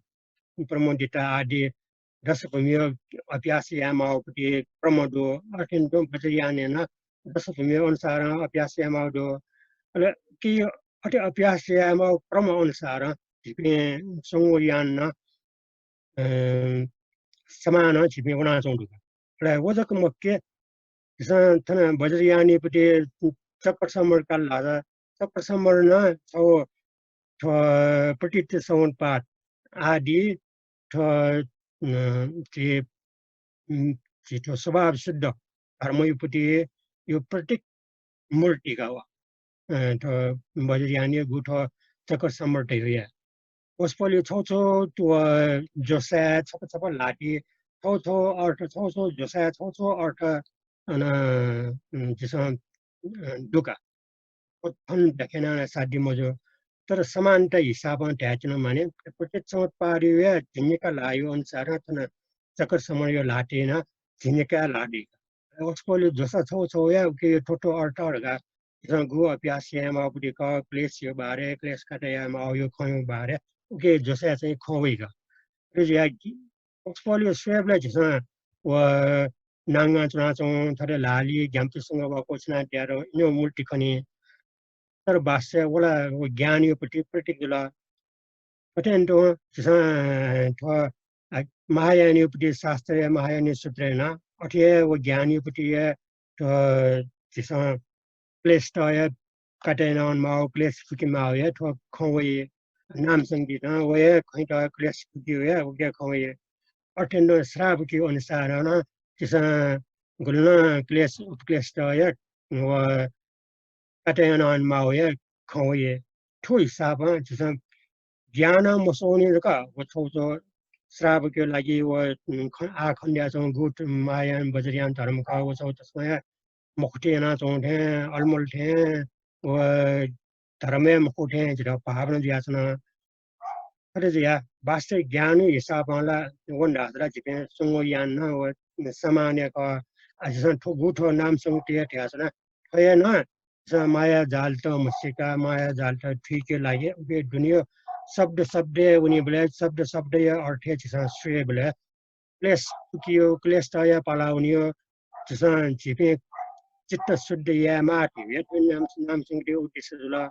प्रमोदिता आदि दशभूमिया अभ्यास यायेमाःगुपट्टि क्रम दु। अथें तुं वज्रयानय् नं दशभूमिया अनुसारं अभ्यास यायेमाःगु दु। अले कि अथे अभ्यास यायेमाःगु क्रम अनुसारं झीपिं स्वंगू यान नं, अ, समानं झीपिं वनाच्वंगु दु। अले व जक मखु कि झीसं थन वज्रयानीपट्टि चक्रसंवरण काल धाःसा चक्रसंवरण नं छगू थ्व प्रतीत संवत्पाद आदि थ्व, अ, झी, उम्, झी थ्व स्वभाव सिद्ध धर्मयुपति यो प्रतीक मूर्ति का व। अ, थ्व वज्रयान यो गु थ्व चक्रसम्मर धयागु या। वसपोलयो छौ छौ व ज्वसाय् छप छप ल्हाति, छौ छौ अर्थ, छौ छौ ज्वसाय् छौ छौ अर्थ अन, उम्, झीसं, अ, दु का। व थन व्याख्या याना साध्य मजू। तर समानता हिसाबं धायेच्वना माने, प्रत्येक चमत्कारया झिंनिका ल्हातय् अनुसार थन चक्रसम्मरयो ल्हातय् नं झिंनिका ल्हातय्। वसपोलयो ज्वसा छौ छौ या उके थ्व थ्व अर्थ धकाः झीसं गु अभ्यास यायेमाःपति का, क्लेशयो बारे, क्लेश काटे यायेमाःयो खँयो बारे उके ज्वसाय् चाहिँ खँ वइ का। अथे जुयाः वसपोलयो स्वयेबलय् झीसं व नांगां च्वनाच्वं, थथे ल्हाली, ग्याम्पु सुंगः वा क्वछुना त्यार इन्यो मूर्ति खनी। तर वास्तवय् व ला व ज्ञानयो प्रति प्रतीक जुल। अथें तुं झीसं थ्व, अ, महायानयो प्रति शास्त्रय्, महायानयो सूत्रय् नं अथे हे व ज्ञानयो प्रति हे थ्व झीसं क्लेशत हे काटे याना वनेमाःगु, क्लेश फुकेमाःगु हे थ्व खँ वइ। नामसंगीतं व हे खँयात क्लेश फुकेगु हे उके खँ वइ। अथें तुं श्रावकयो अनुसारं नं झीसं गुलि नं क्लेश उपक्लेशत हे व काटे याना वनेमाःगु हे खँ वइ। थ्व हिसाबं झीसं ज्ञानं मस्वःनि जक व छौ छौ श्रावकयो लागि व, उम्, खँ, आः खँ ल्हानाच्वंगु गु महायान वज्रयान धर्म खः, व छौ तसकं हे मखुथें यानाच्वं थें, अलमल थें, व धर्म हे मखु थें झीत भावना जुयाच्वन। अथे जुयाः वास्तविक ज्ञानयो हिसाबं ला वन धाःसा ला झीपिं स्वंगू यान नं व समान हे खः। आ, झीसं थ्व गु थ्व नामसंगीत हे धयाच्वना। थ्व हे नं झीसं माया जालत म्हसीका, माया जालत थुइकेयो लागि उके दुनेयो शब्द शब्दय् वनीबलय्, शब्द शब्दयो अर्थय् झीसं स्वयेबलय् क्लेश फुकेयो, क्लेशतया पाला वनेयो, झीसं झीपिं चित्त शुद्ध यायेमाः धइगु हे थ्व नाम, नामसंगीतयो उद्देश्य जुल।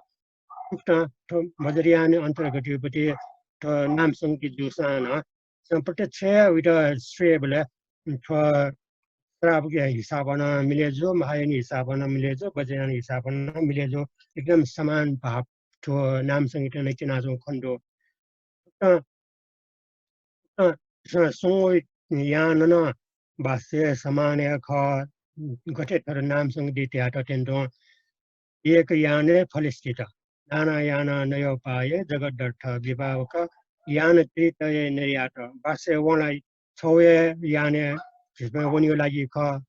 उकथं थ्व वज्रयान अन्तर्गतयोपति थ्व नामसंगीत जूसां नं झीसं प्रत्यक्ष हे वइत स्वयेबलय् थ्व श्रावकयो हिसाबं नं मिले जू, महायानयो हिसाबं नं मिले जू, वज्रयानयो हिसाबं नं मिले जू। एकदम समान भाव थ्व नामसंगीतं नं क्यनाच्वंगु खने दु। अ, अ, स-, स्वंगू यानं नं वास्तवय् समान हे खः। गथे थ्व नामसंगीत धयातःथें तुं एक याने फलस्थित। नाना यानं नयोपाये जगदर्थ विभावक यान त्रितये निर्यात। वास्तवय् वं ला छौ हे यानय् झीसं वनेयो लागि खः।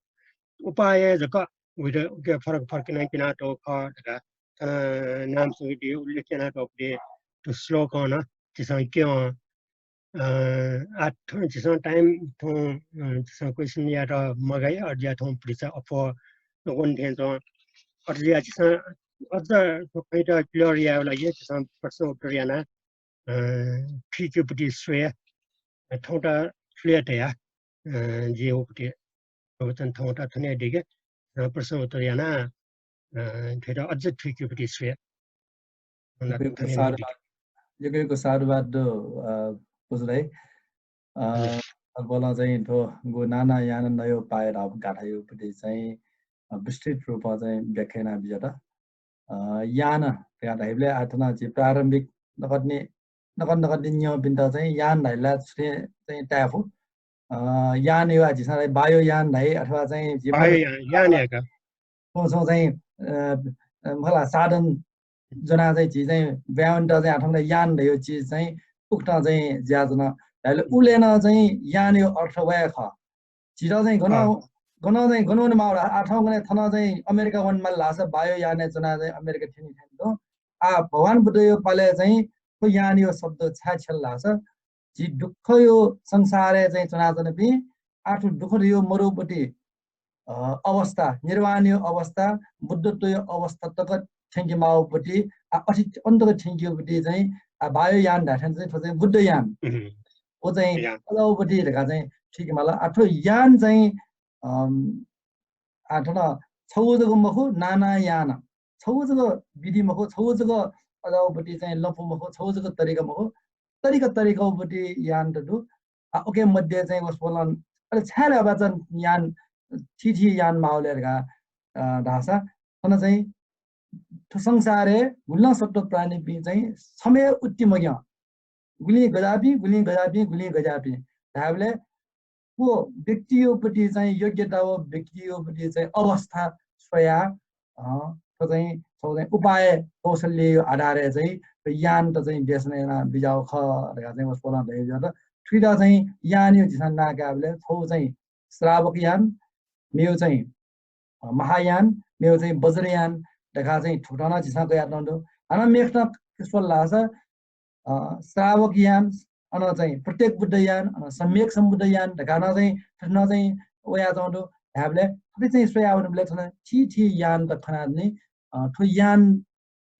उपाय जक उइत, उके फरक फरक यानाः क्यनातःगु खः धकाः, अ, नामसंगीतयो उल्लेख यानातःगु थ्व श्लोकं नं झीसं क्यं। अ, आः थौं झीसं time थौं, अ, झीसं question यायेत मगाइ, अज्याः थौं पृष्ठ अप्वः वन थें च्वं। अथे जुयाः झीसं अझ थ्व खँयात clear यायेगु लागि झीसं प्रश्न उत्तर याना, अ, थुइकेयोपति स्वये। थौंत थुलि धया, अ, जिं वःपति प्रवचन थौंत थन हे दय्के, अ, प्रश्न उत्तर याना, अ, थ्वयात अझ थुइकेयोपति स्वये। यक्व यक्व साधुवाद, यक्व यक्व साधुवाद दु, अ, पुजु दाइ। अ, हजुर। वसपोलं चाहिँ थ्व गु नाना यानं नयोपाये धाःगु गाथायोपति चाहिँ, अ, विस्तृत रूपं चाहिँ व्याख्या याना बिज्यात। अ, यान धकाः धाइबलय् आः थन झी प्रारम्भिक नकतिनि, नकतिनि, नकतिनि न्यंपिन्त चाहिँ यान धाइबलय् ला छुं चाहिँ ताये फु। अ, यानयो आः झीसं धाइ वायुयान धाइ अथवा चाहिँ झी वायुयान, यान हे का। छुं छुं चाहिँ, अ, अ, मखु ला साधन ज्वनाः चाहिँ झी चाहिँ ब्वाँय् वनेत चाहिँ आः थौंकन्हय् यान धयागु चिज चाहिँ उकथं चाहिँ जुयाच्वन। धाइबलय् उबलय् नं चाहिँ यानयो अर्थ व हे खः। झीत चाहिँ गनं, अँ। गनं चाहिँ गन वनेमाः धाःसा, आः थौंकन्हय् थन चाहिँ अमेरिका वनेमाल धाःसा वायुयानय् च्वनाः चाहिँ अमेरिका थ्यनी थें तुं। आः भगवान बुद्धयो पालय् चाहिँ थ्व यानयो शब्द छाय् छ्यल धाःसा, झी दुःखयो संसारय् चाहिँ च्वनाच्वनापिं आः थ्व दुःख धयागु मदुगुपति, अ, अवस्था, निर्वाणयो अवस्था, बुद्धत्वयो अवस्था तक थ्यंकेमाःगुपति, आः अथे अन तक थ्यंकेगुपति चाहिँ, आः वायुयान धाःथें चाहिँ थ्व चाहिँ बुद्धयान। उम्। व चाहिँ यान। अजावपति धकाः चाहिँ थुइकेमाल। आः थ्व यान चाहिँ, अम, आः थन छगू जक मखु, नाना यान। छगू जक विधि मखु, छगू जक अजावपति चाहिँ लँपु मखु, छगू जक तरिका मखु, तरिका तरिकावपति यानत दु। आः उके मध्ये चाहिँ वसपोलं, अले छाय् ला बाचा यान, थीथी यान माःगु ले धकाः, अ, धाःसा, थन चाहिँ थ्व संसारय् गुलिं सत्त्व प्राणीपिं चाहिँ छम्ह हे उत्ति मग्यं। गुलिं गज्याःपिं, गुलिं गज्याःपिं, गुलिं गज्याःपिं धायेबलय् व व्यक्तियोपट्टि चाहिँ योग्यता व व्यक्तियोपट्टि चाहिँ अवस्था स्वया, अ, थ्व चाहिँ, थ्व चाहिँ उपाय कौशल्ययो आधारय् चाहिँ यान त चाहिँ देशना याना बिज्याउ खः धकाः चाहिँ वसपोलं धयाबिज्यात। थुइत चाहिँ यानयो झीसं नां कायेबलय् थ्व चाहिँ श्रावक यान, मेउ चाहिँ, अ, महायान, मेउ चाहिँ वज्रयान धकाः चाहिँ थुकथं नं झीसं कयातःगु दु। हानं मेखनं स्वल धाःसा, अ, श्रावक यान, अन चाहिँ प्रत्येक बुद्ध यान, अन सम्यक सम्बुद्ध यान धकाः नं चाहिँ थुकथं नं चाहिँ वयाच्वंगु दु। धायेबलय् थुलि चाहिँ स्वयावनेबलय् थन थी थी यान त खनाच्वनी, अ, थ्व यान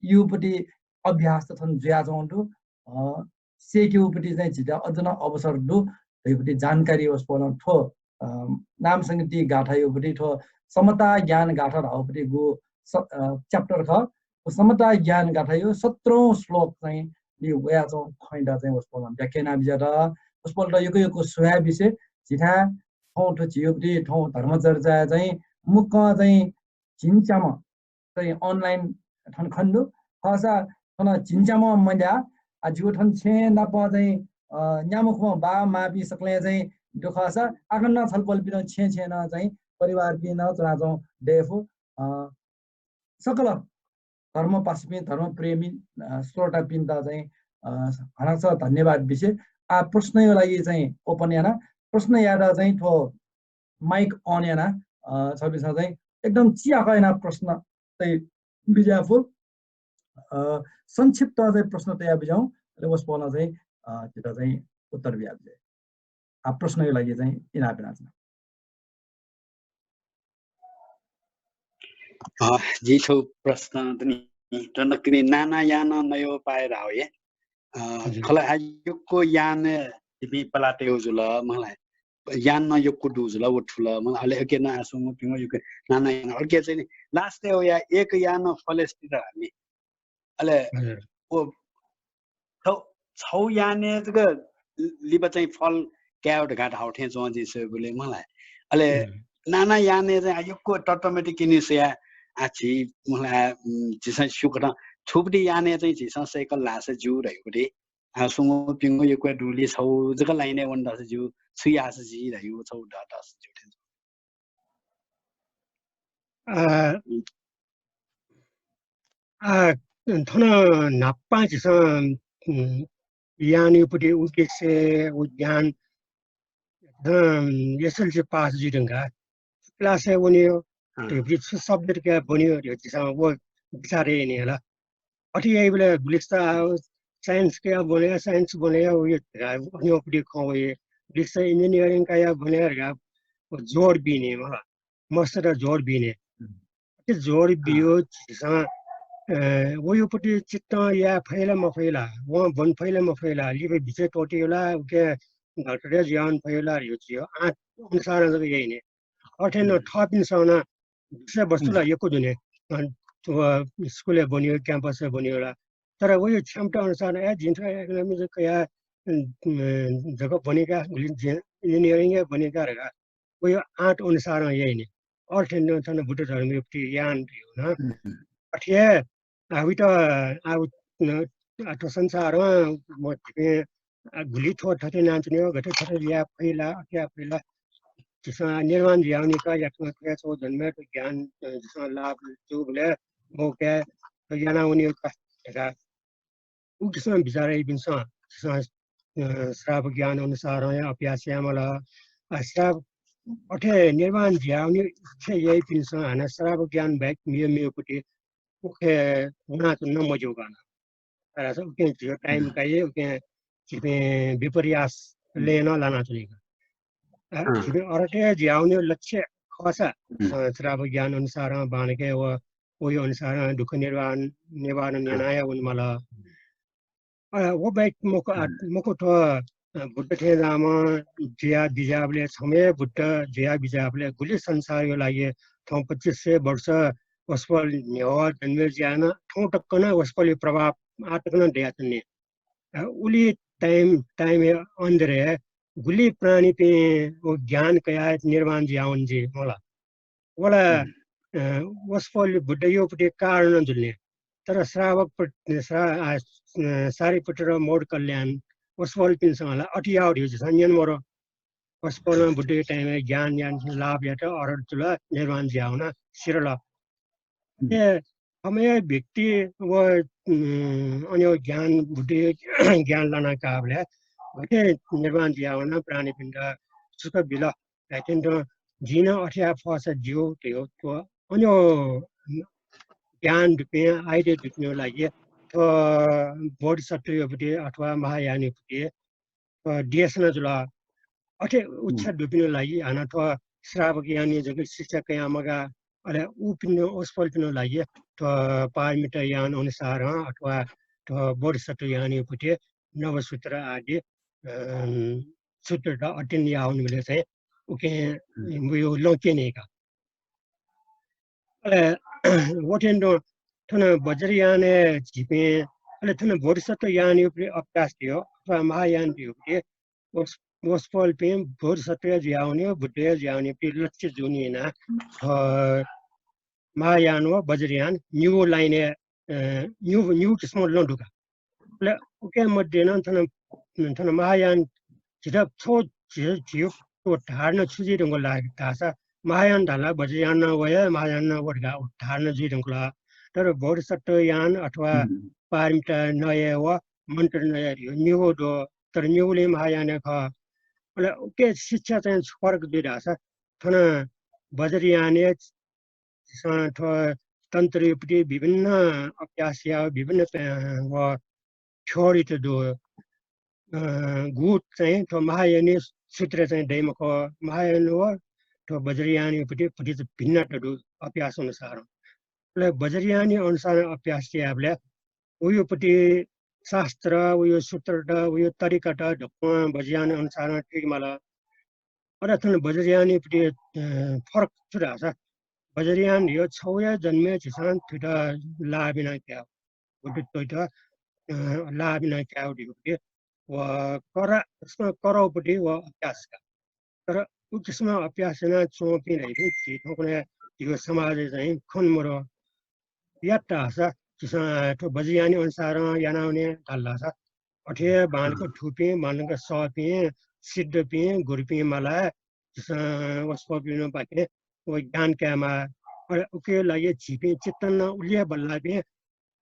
युपट्टि अभ्यास त थन जुयाच्वंगु दु। अ, सेकेउपट्टि चाहिँ झीत अझ नं अवसर दु धइपट्टि जानकारी वसपोलं थ्व, अ, नाम संगीति गाथायुपट्टि थ्व समता ज्ञान गाथा धाउपट्टि गु स-, अ, chapter खः। व समता ज्ञान गाथायु सत्रौं श्लोक चाहिँ लि वयाच्वंगु खँयात चाहिँ वसपोलं व्याख्या यानाबिज्यात। वसपोलत यक्व यक्व सुभाय् बिसे। झीथाय् थौं थ्व झीयुपट्टि थौं धर्मचर्चाय् चाहिँ मुक्कं चाहिँ झिंच्याम्ह चाहिँ online थन खने दु। खःसा थन झिंच्याम्ह मल्याः, आ, जिगु थन छेँय् नाप चाहिँ, अ, न्याम्ह खुम्ह बाः माःपिं सकलें चाहिँ दु खःसा आखं नं छलपोलपिं नं छेँय् छेँय् नं चाहिँ परिवारपिं नं च्वनाच्वंगु दयेफु। अ, सकल धर्म पासापिं, धर्म प्रेमी, अ, श्रोतापिन्त चाहिँ, अ, हानं छकः धन्यवाद बिसे। आ, प्रश्नयो लागि चाहिँ open याना। प्रश्न यायेत चाहिँ थ्व mic on याना, अ, छपिसं चाहिँ एकदम चियाकः याना प्रश्न चाहिँ बिज्याफु। अ, संक्षिप्त चाहिँ प्रश्न तया बिज्याहुँ, अले वसपोलं चाहिँ, अ, झीत चाहिँ उत्तर बिया बिज्याइ। आ, प्रश्नयो लागि चाहिँ इनाप यानाच्वना। अ, जिं छगू प्रश्न दनि, थ्व नकतिनि नाना यानं नयोपाय धाःगु हे। अ, हजुर। खला आ यक्व यान जिपिं पलातयेगु जुल, मला यान नं यक्व दु जुल, व थुल, मला अले अके नं आः स्वंगू प्यंगू यक्व नाना यान, अके चाहिँ नि last-य् वया एक यानं फलेस तित हनी। अले हजुर। व छौ, छौ यानय् जक लिपा चाहिँ फल कायेगु धकाः धाउ थें च्वं जिं स्वयेबलय् मला। अले हजुर। नाना यानय् चाहिँ आ यक्व तत्त्वमति किनि स्वया आ झी मला, उम्, झीसं स्यू कथं थुपति यानय् चाहिँ झीसं सय्कल धाःसा ज्यू धइपति। आ, स्वंगू प्यंगू यक्व दुगुलिं छौ जक line-य् वन धाःसा ज्यू, छु याःसा ज्यू धइगु छौ द धाःसा ज्यू थें। आ, आ, थन न्हापां झीसं, उम्, यानयुपति उद्देश्य, व ज्ञान, अँ, SLC पास जुइ धुंकाः class-य् वनेयो, अँ। धइपति छु subject कयाः ब्वनेयो धइगु झीसं व बिचाः याये नि हला। अथे याइबलय् गुलिस्ता science कयाः ब्वने, science ब्वने, व यो धकाः अन्योपति खँ वये। गुलिस्ता engineering कयाः ब्वने धकाः व जोड बीने मला। मस्तय्त जोड बीने। हम्म। अथे जोड बियो हाँ। झीसं, अ, वयोपति चित्तं याये फइ ला मफइ ला, वं ब्वने फइ ला मफइ ला, लिपा बिचय् त्वःतेयो ला, उके डाक्टर जुयावन फइ ला, यो चियो आँट अनुसारं जक याइने। अथे नं हम्म। थःपिन्सं नं विषय वस्तु ला हम्म। यक्व दुने। अ, व स्कुलय् ब्वनेयो, campus-य् ब्वनेयो ला। तर वयो क्षमता अनुसार, ए, जिं थ्व economics कयाः, अ, अ, जक ब्वनेका, गुलि जि-, engineering हे ब्वनेका धकाः वयो आँट अनुसारं याइने। अथे नं थन बुद्ध धर्मयुपति यान धइगु नं। हम्म। अथे हे आ, वइत, आ, उ, न, आ, थ्व संसारं म झीपिं, आ, गुलि थ्व थथे यानाच्वनेयो, गथे थथे याये फइ ला, अथे याये फइ ला। झीसं निर्माण जुयावनी का, याकनं थ्व जन्मय् थ्व ज्ञान, अ, झीसं लाभ जूबलय् मौका यानावनीयो का धकाः उकिसं बिचाः याइपिन्सं, झीसं, अ, श्राप ज्ञान अनुसारं हे अभ्यास यायेमाल। आ, श्राप अथे निर्माण जुयावने इच्छा याइपिन्सं हानं श्राप ज्ञान बाहेक मेमेगुपति उखे वनाच्वने मज्यू का। तर उके झीयो time हम्म। काये, उके झीपिं विपर्यास हम्म। लँय् नं लानाच्वनी का। अ, हम्म। झीपिं अरहत जुयावने लक्ष्य खःसा, हम्म। अ, श्राप ज्ञान अनुसारं बांलाके व, वयो अनुसारं दुःख निर्वाण, निवारण हम्म। याना हे वनेमाल। अ, व बाहेक मखु, आ, हम्म। मखु थ्व, अ, बुद्ध थें जाःम्ह जुया बिज्याःबलय्, छम्ह हे बुद्ध जुया बिज्याःबलय् गुलि संसारयो लागि थौं पच्चिस सय वर्ष वसपोल न्ह्यः जन्मे जुयाः नं थौं तक नं वसपोलयो प्रभाव आः तक नं दयाच्वनी। अ, उलि time, time-या अन्तरय् गुलि प्राणीपिं व ज्ञान कयाः निर्वाण जुयावन जुइ मला। वला, हम्म। अ, वसपोल बुद्धयोपति कारण जुल नि। तर श्रावक प्र-, श्रा-, आ, अ, सारिपुत्र, मौद्गल्यायन, वसपोलपिन्सं ला अथे याउ धइगु झीसं न्यने मरु। वसपोलं बुद्धया time-य् ज्ञान यानाः लाभ यात, अरहत जुल, निर्वाण जुयाः वनाः सिधल। हम्म। ए, थःम्हं व्यक्ति व, उम्, अन ज्ञान, बुद्धया ज्ञान लाना काःबलय् गथे निर्वाण जुयाः वनाः प्राणीपिन्त सुख बिल धाइथें तुं जिं नं अथे याये फःसा ज्यू धयागु अन ज्ञान दुपिं, idea दुपिनिगु लागि थ्व बोधिसत्वया पति अथवा महायानया पति अ, देशना जुल। अथे उच्छेद दुपिनिगु लागि हानं थ्व श्रावक यानया जक शिक्षा कयाः मगाः, अले उपिनिगु वसपोलपिनिगु लागि थ्व पारमिता यान अनुसारं अथवा थ्व बोधिसत्व यानया पति नव सूत्र आदि, अ, सूत्रत अध्ययन याः वनीबलय् चाहिँ उकिं वया लँ क्यनी का। अले व थें तुं थन वज्रयानय् झीपिं, अले थन बोधिसत्व यानया पति अभ्यास धयागु अथवा महायान धयागु पति वस-, वसपोलपिं बोधिसत्व जुयाः वनीगु, बुद्ध जुयाः वनीगु पति लक्ष्य जूगुलिं यानाः, अ, महायान व वज्रयान निगू line-य्, अ, निगू, निगू किसिमं लँ दु का। अले उकी मध्ये नं थन, थन महायान झीत छगू झी, झीगु धारणा छु जुइ धुंकल धाःसा, महायान धाःसा वज्रयान नं वइ, महायान नं वइ धकाः धारणा जुइ धुंकल। तर बोधिसत्व यान अथवा पारमिता नयेगु व मन्त्र नयेगु निगू दु, तर निगुलिं महायान हे खः। अले उकी शिक्षा चाहिँ छु फरक जुइ धाःसा, थन वज्रयानय् झीसं थ्व तन्त्रया पति विभिन्न अभ्यास याः, विभिन्न, अ, व theory त दु। अ, गुगु चाहिँ थ्व महायानया सूत्रय् चाहिँ दइ मखु। महायान व थ्व वज्रयानया पति, पति चाहिँ भिन्नता दु अभ्यास अनुसारं। अले वज्रयानया अनुसारं अभ्यास यायेबलय् वया पति शास्त्र, वया सूत्रत, वया तरिकात दक्वं वज्रयान अनुसारं थुइके माल। अले थन वज्रयानया पति, अ, फरक छु धाःसा, वज्रयान धयागु छगू हे जन्मय् झीसं थुइत लाभ याना कायेगु, बुद्धत्वयात, अ, लाभ याना कायेगु धयागु पति व करा-, करा पति व अभ्यास का। तर उ किसिमं अभ्यास यानाच्वंपिं धइपिं झी थौंकन्हय् झीगु समाजय् चाहिँ खने मदु। यात धाःसा झीसं थ्व वज्रयान अनुसारं याना वने धाल धाःसा अथे हे बांलाक थूपिं, बांलाक सःपिं, सिद्धपिं, गुरुपिं मालाः झीसं वसपोलपिनिपाखें व ज्ञान कायेमाः। अले उकिया लागि झीपिं चित्त नं उलि हे बल्लाःपिं,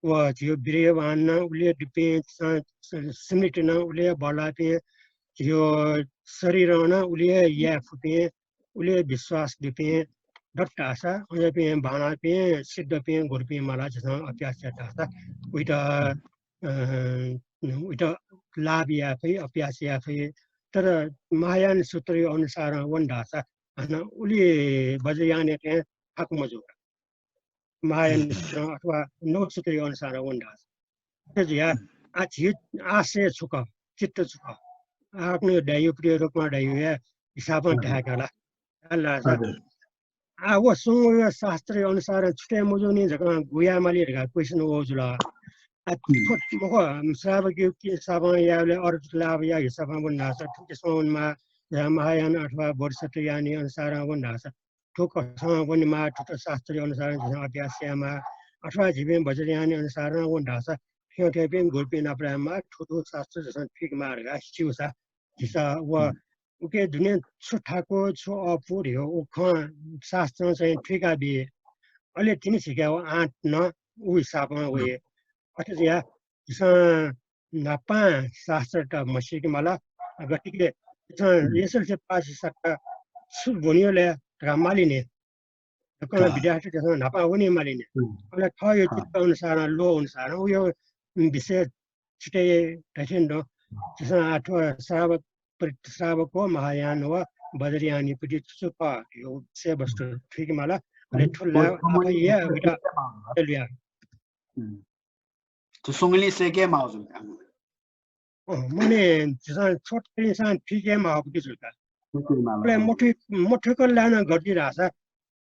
व झीगु वीर्यवान नं उलि हे दुपिं, स-, स-, स्मृति नं उलि हे बल्लाःपिं, झीगु शरीरं नं उलि हे याये फुपिं, उलि हे विश्वास दुपिं दत धाःसा, अज्याःपिं बांलाःपिं सिद्धपिं गुरुपिं मालाः झीसं अभ्यास यात धाःसा, उइत, अ, उइत लाभ याये फइ, अभ्यास याये फइ। तर महायान सूत्रया अनुसारं वन धाःसा, हानं उलि वज्रयानया थें थाकु मजू। महायान सूत्रं अथवा नव सूत्रया अनुसारं वन धाःसा। अथे जुयाः, आ, झी आशय छु खः, चित्त छु खः, आः कुन्हु दाइया पति रूपमा दाइया हे हिसाबं धायेका ला। धाल धाःसा, आ, व स्वंगूया शास्त्रया अनुसारं छुटे मजूनि धकाः गुया माली धकाः question वः जुल। आ, थ्व मखु, श्रावकया हिसाबं यायेबलय् अरहत लाभया हिसाबं वन धाःसा थुकिसं वनेमाः, या महायान अथवा बोधिसत्व यानया अनुसारं वन धाःसा थुकथं वनेमाः, थुत शास्त्रया अनुसारं झीसं अभ्यास यायेमाः, अथवा झीपिं वज्रयानया अनुसारं वन धाःसा थ्यंथ्यंपिं गुरुपिं नाप लायेमाः, थुथु शास्त्र झीसं थुइकेमाः धकाः स्यूसा, झीसं व उकी दुने छु थाकु, छु अःपु धयागु उ खँ शास्त्रं चाहिँ थुइकाबी। अले तिनि छिके व आँट नं उ हिसाबं वइ। अथे जुयाः झीसं न्हापां शास्त्रत म्हसीके माल। गतिके झीसं एसएलसी पास याःसा छु ब्वने ले धकाः मालिनि। दक्वं विद्यार्थीतय्सं न्हापां वने मालिनि। अले थःगु चित्त अनुसारं, लोभ अनुसारं उयो विषय छुटे धइथें दु। झीसं आः थ्व श्रावक, श्रावक व महायान व वज्रयानया पति छु छु खः, यो विषयवस्तु थुइके माल। अले थ्व ला या उइत लुया। थ्व स्वंगुलिं सय्के माः जुल का। अँ, मने झीसं छोटकरीं थुइके माःगु जुल का। अले मथुइकल लाय् नं गथे धाःसा,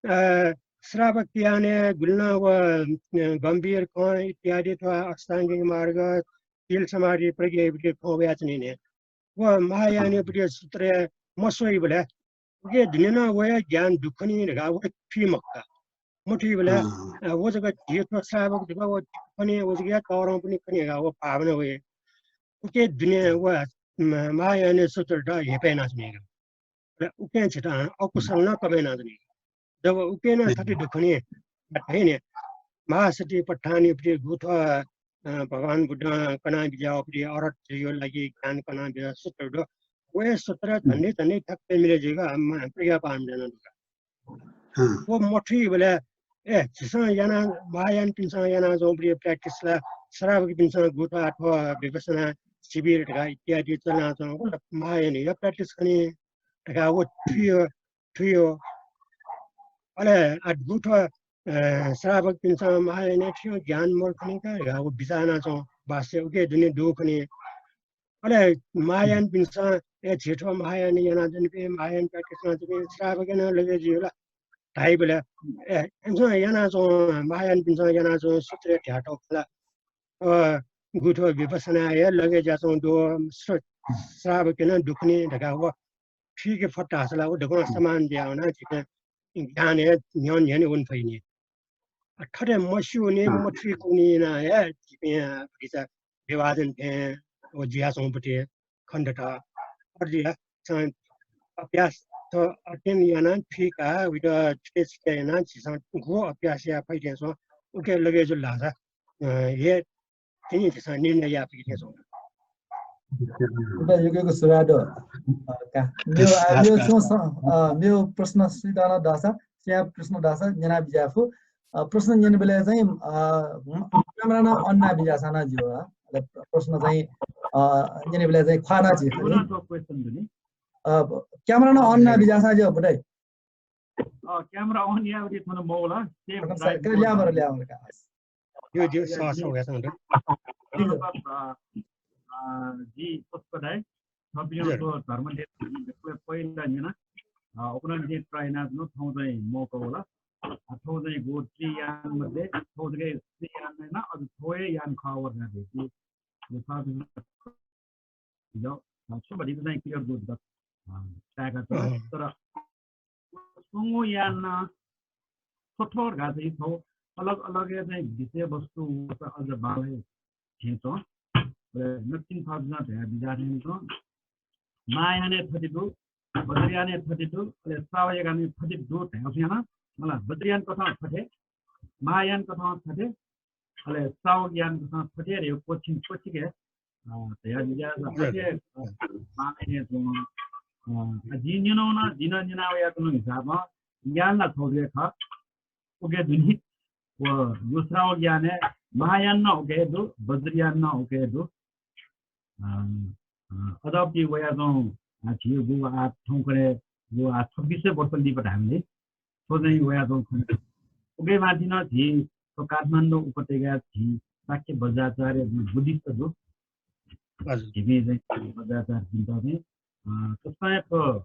अ, श्रावक यानय् गुलि नं व, अ, गम्भीर खँ इत्यादि थ्व अष्टाङ्गिक मार्ग, शील समाधि प्रज्ञाया पति खँ वयाच्वनी ने। व महायानया पति सूत्रय् मस्वइबलय् उकी दुने नं वया ज्ञान दु खनी धकाः व थुइ मखु का। मथुइबलय्, अ, व जक झी थ्व श्रावक जक व खनी, व जकया तःधंपनि खनी धकाः व भावना वइ। उकी दुने व, म-, महायानया सूत्रत हेपय् यानाच्वनी का। उकें झीत अकुशल नं कमय् यानाच्वनी। जब उकें नं थथे दुखुनि, धाइ नि, महासतिपट्ठानय् गुथ्व, अ, भगवान बुद्धं कना बिज्याःगु अर्हत जुइगु लागि ज्ञान कना बिज्याःगु सूत्र दु। व हे सूत्र झन्डै झन्डै ठ्याक्कै मिले जुइगु, अ, म-, प्रज्ञापारमितां नं दु। व मथुइबलय्, ए, झीसं याना, महायानपिन्सं यानाच्वंगु practice ला, श्रावकपिन्सं गुथ्व आथ्व विपश्यना शिविर धकाः इत्यादि चलाच्वंगु ला महायानया practice खनी धकाः व थुयो, थुयो। अले आ गुथ्व, अ, श्रावकपिन्सं महायानय् थुयो ज्ञान मरु खनी का धकाः व बिचाः यानाच्वं भाष्य उके दुने दु खनी। अले महायानपिन्सं, ए, झी थ्व महायान यानाच्वनीपिं, महायान practice यानाच्वनीपिं श्रावकया नं लगे जुइ ला धाइबलय्, ए, इमिसं यानाच्वं, महायानपिन्सं यानाच्वं सूत्रय् धयातःगु खला। अ, गुथ्व विपश्यनाया लगे जुयाच्वंगु दु, श्र-, श्रावकया नं दुखुनि धकाः व थुइके फत धाःसा ला व दक्वं समान जुयाः वनाः झीके ज्ञानय् न्ह्यःने न्ह्यःने वने फइ नि। अ, थथे मस्यूनि, मथुइकूनि यानाः हे झीपिं भतिचा विभाजन थें व जुयाच्वंगु पति खनेदत। अथे जुयाः झीसं अभ्यास त अध्ययन यानाः थुइकाः उइत छुटे छुटे यानाः झीसं गु अभ्यास याये फइ थें च्वं, उके लगे जुल धाःसा, अ, हे तिनि झीसं निर्णय याये फइ थें च्वं। उता यक्व यक्व सुभाय् दु। अ, का। मेव, आ, मेव छुं स-, अ, मेव प्रश्न सुइत नं दःसा, सुया प्रश्न दःसा न्यना बिज्याये फु। अ, प्रश्न न्यनेबलय् चाहिँ, अ, म-, camera नं on याना बिज्याःसां नं ज्यू, अ, प्रश्न चाहिँ, अ, न्यनेबलय् चाहिँ ख्वाः नं झी खनी। अ, camera नं on याना बिज्याःसां ज्यू, बुधै। अ, camera on याःगु थन मौला, save drive ल्यामर, ल्यामर का। ज्यू, ज्यू, या, सः, जी। सः, वया सँग दु। धन्यवाद, अ, अ, जी, पुष्प दाइ। थपिं हजुर। थ्व धर्म देश पहिला न्यना। अ, उपनयन चाहिँ try यानाच्वना, थौं चाहिँ मौका वल। अ, थौं चाहिँ गु त्रियान मध्ये, थौं चाहिँ त्रियान याना, अझ थौं हे यान खः वल ना दे। यो सब, अ, सब अधिक चाहिँ clear दु, अ, कायेका छ। अँ। तर स्वंगू यान नं थ्व थ्व धकाः चाहिँ थ्व अलग अलग चाहिँ विषयवस्तु अझ बांलाइ थें च्वं। अले नकतिनि थःपिन्सं धया बिज्याः थें च्वं। महायानय् थथे दु, वज्रयानय् थथे दु, अले श्रावक यानय् थथे दु धयागु याना। मला वज्रयान कथं थथे, महायान कथं थथे, अले श्रावक यान कथं थथे रे कोचिङ कोचिके अ, धया बिज्याः हजुर। अथे, अ, माने च्वं। अ, जिं न्यनावना, जिं न्यना वयाच्वनागु हिसाबं यान ला थौं हे खः। उके दुनि। व श्रावक यानय् महायान नं उके दु, वज्रयान नं उके दु। अ, अ, अझ पिं वयाच्वं, अ, झी गु आः थौंकन्हय् गु आः छब्बिस सय वर्ष लिपा धायेमाली। थ्व चाहिँ वयाच्वंगु खँ। उके माथि नं झी थ्व काठमाडौं उपत्यकाय् झी शाक्य वज्राचार्य बुद्धिस्ट दु। हजुर। झीपिं चाहिँ वज्राचार्यपिन्त चाहिँ, अ, तसकं थ्व,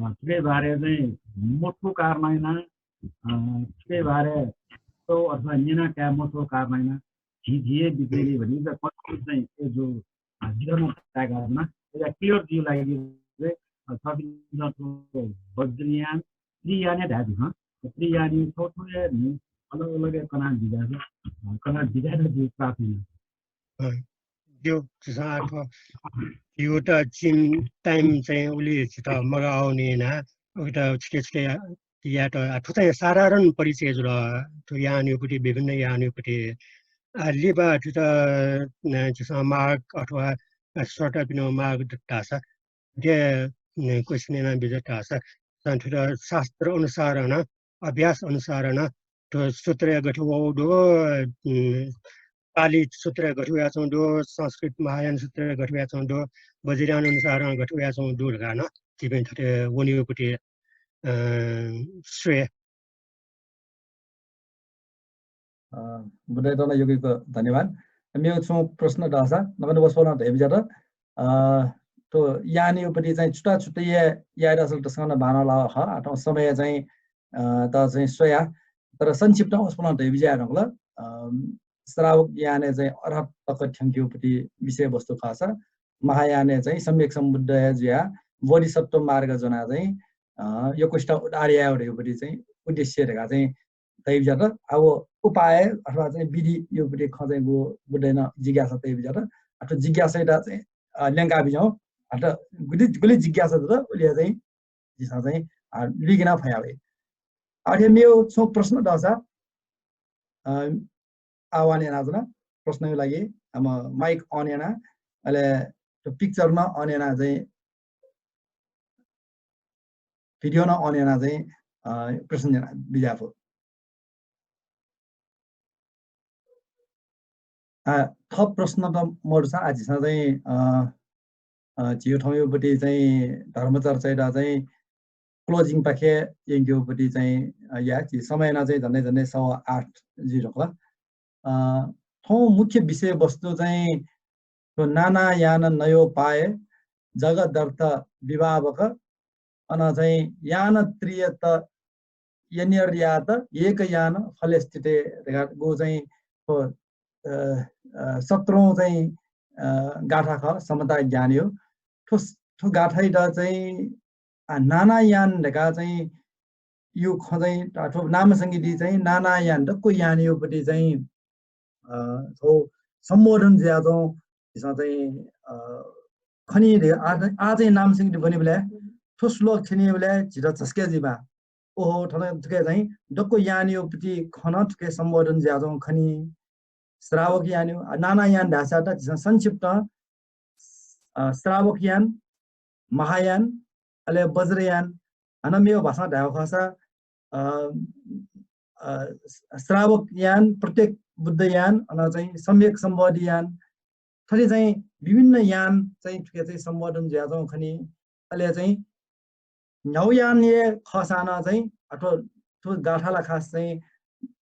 अ, थुकिया बारे चाहिँ मथू कारणं याना, अ, थुकिया बारे तो अथवा न्यना काये मथू कारणं याना झी झी हे बिग्रेली भनी त कति चाहिँ ए जो, अ, जिगः नं ताय्‌का जना। अले clear जुइगु लागि चाहिँ, अ, थपिन्त थ्व वज्रयान त्रियान धाये धुन। त्रियान थ्व थ्व हे नि अलग अलग कना बिज्याः, अ, कना बिज्याः धकाः प्रार्थना। अ, ज्यू, झीसं आः थ्व, यो त चिन time चाहिँ उलि झीत मगावनी ना, उकित छुटे छुटे या-, यात, अ, थ्व चाहिँ साधारण परिचय जुल, थ्व यानया पति, विभिन्न यानया पति। अ, लिपा थुत, अ, झीसं मार्ग अथवा, अ, श्रोतापिनिगु मार्ग धाःसा, थुके, अ, question याना बिज्यात धाःसा, झीसं थुत शास्त्र अनुसारं, अभ्यास अनुसारं, थ्व सूत्रय् गथे वःगु दु, अ, पालि सूत्रय् गथे वयाच्वंगु दु, संस्कृत महायान सूत्रय् गथे वयाच्वंगु दु, वज्रयान अनुसारं गथे वयाच्वंगु दु धकाः नं झीपिं थथे वनेगु पति, अ, स्वये। अ, बुधयात नं यक्व यक्व धन्यवाद। मेगु छुं प्रश्न धाःसा, नकतिनि वसपोलं धया बिज्यात, अ, थ्व यानया पति चाहिँ छुट्टा छुट्टै याये, याये धाःसा तसकं नं बांलाः खः। आः थौं समय चाहिँ, अ, त चाहिँ स्वया, तर संक्षिप्त वसपोलं धया बिज्याये धुंकल। अ, श्रावक यानय् चाहिँ अर्हत तक थ्यंकेगु पति विषयवस्तु खःसा, महायानय् चाहिँ सम्यक सम्बुद्ध हे जुयाः बोधिसत्व मार्ग ज्वनाः चाहिँ, अ, यक्वसित उद्धार यायेगु धइगु पति चाहिँ उद्देश्य धकाः चाहिँ धया बिज्यात। आः व उपाय अथवा चाहिँ विधिया पति खँ चाहिँ गु बुधय् नं जिज्ञासा तया बिज्यात। अथवा जिज्ञासायात चाहिँ, अ, ल्यंका बिज्याहुँ। अथवा गुलि, गुलि जिज्ञासा दत, उलिया चाहिँ झीसं चाहिँ, अ, लुइकेना फया वइ। अथे मेव छुं प्रश्न दःसा, अ, आह्वान यानाच्वना प्रश्नया लागि। अ, म mic on याना, अले picture नं on याना चाहिँ, video नं on याना चाहिँ, अ, प्रश्न याना बिज्याये फु। आ, थप प्रश्न त मदुसा, आ, झीसं चाहिँ, अ, अ, झीगु थौंयागु पति चाहिँ धर्मचर्चायात चाहिँ closing पाखे यंकेगु पति चाहिँ, अ, या, झी समय नं चाहिँ झन्डै झन्डै सवा आठ जुइ धुंकल। अ, थौं मुख्य विषयवस्तु चाहिँ थ्व नाना यान नयो पाये जगदर्थ विभावक, अन चाहिँ यान त्रियत यनिर्यात एक यान फले स्थिते धकाः गु चाहिँ थ्व, अ, अ, सत्रौं चाहिँ, अ, गाथा खः, समता ज्ञानयो। थ्व, थ्व गाथायात चाहिँ, आ, नाना यान धकाः चाहिँ यो खँ चाहिँ, आ, थ्व नामसंगीति चाहिँ नाना यान, दक्व यानयो पति चाहिँ, अ, थ्व सम्बोधन जुयाच्वं झीसं चाहिँ, अ, खनी धे, आ, आ चाहिँ नामसंगीति ब्वनीबलय् थ्व श्लोक थ्यनीबलय् झीत झस्के जुइमाः। ओहो, थन थुके चाहिँ दक्व यानयो पति खँ नं थुके सम्बोधन जुयाच्वं खनी। श्रावक यानयो, आ, नाना यान धाःसा त झीसं संक्षिप्त, अ, श्रावक यान, महायान, अले वज्रयान, हानं मेव भाषां धायेगु खःसा, अ, अ, श्रावक यान, प्रत्येक बुद्ध यान, अन चाहिँ सम्यक सम्बोधि यान, थथे चाहिँ विभिन्न यान चाहिँ थुके चाहिँ सम्बोधन जुयाच्वं खनी। अले चाहिँ न्ह्यागु यान हे खःसां नं चाहिँ अथवा थ्व गाथा ला खास चाहिँ,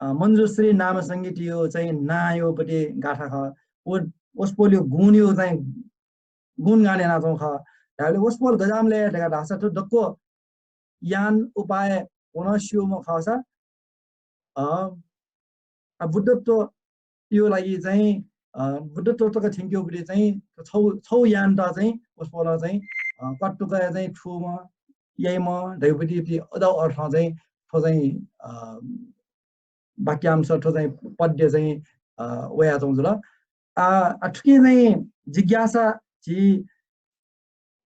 अ, मञ्जुश्री नामसंगीतियो चाहिँ नांयो पति गाथा खः। व वसपोलयो गुणयो चाहिँ गुणगान यानाच्वं खः। धायेबलय् वसपोल गज्याःम्ह ले धकाः धाःसा थ्व दक्व यान उपाय व नं स्यूम्ह खःसा, अ, अ, बुद्धत्वयो लागि चाहिँ, अ, बुद्धत्व तक थ्यंकेगु पति चाहिँ छगू, छगू यानत चाहिँ वसपोलं चाहिँ, अ, क्वातुक चाहिँ थूम्ह, याइम्ह धइगु पति अज्याःगु अर्थं चाहिँ थ्व चाहिँ, अ, वाक्यांश, थ्व चाहिँ पद्य चाहिँ, अ, वयाच्वंगु जुल। आ, आ, थुकिं चाहिँ जिज्ञासा झी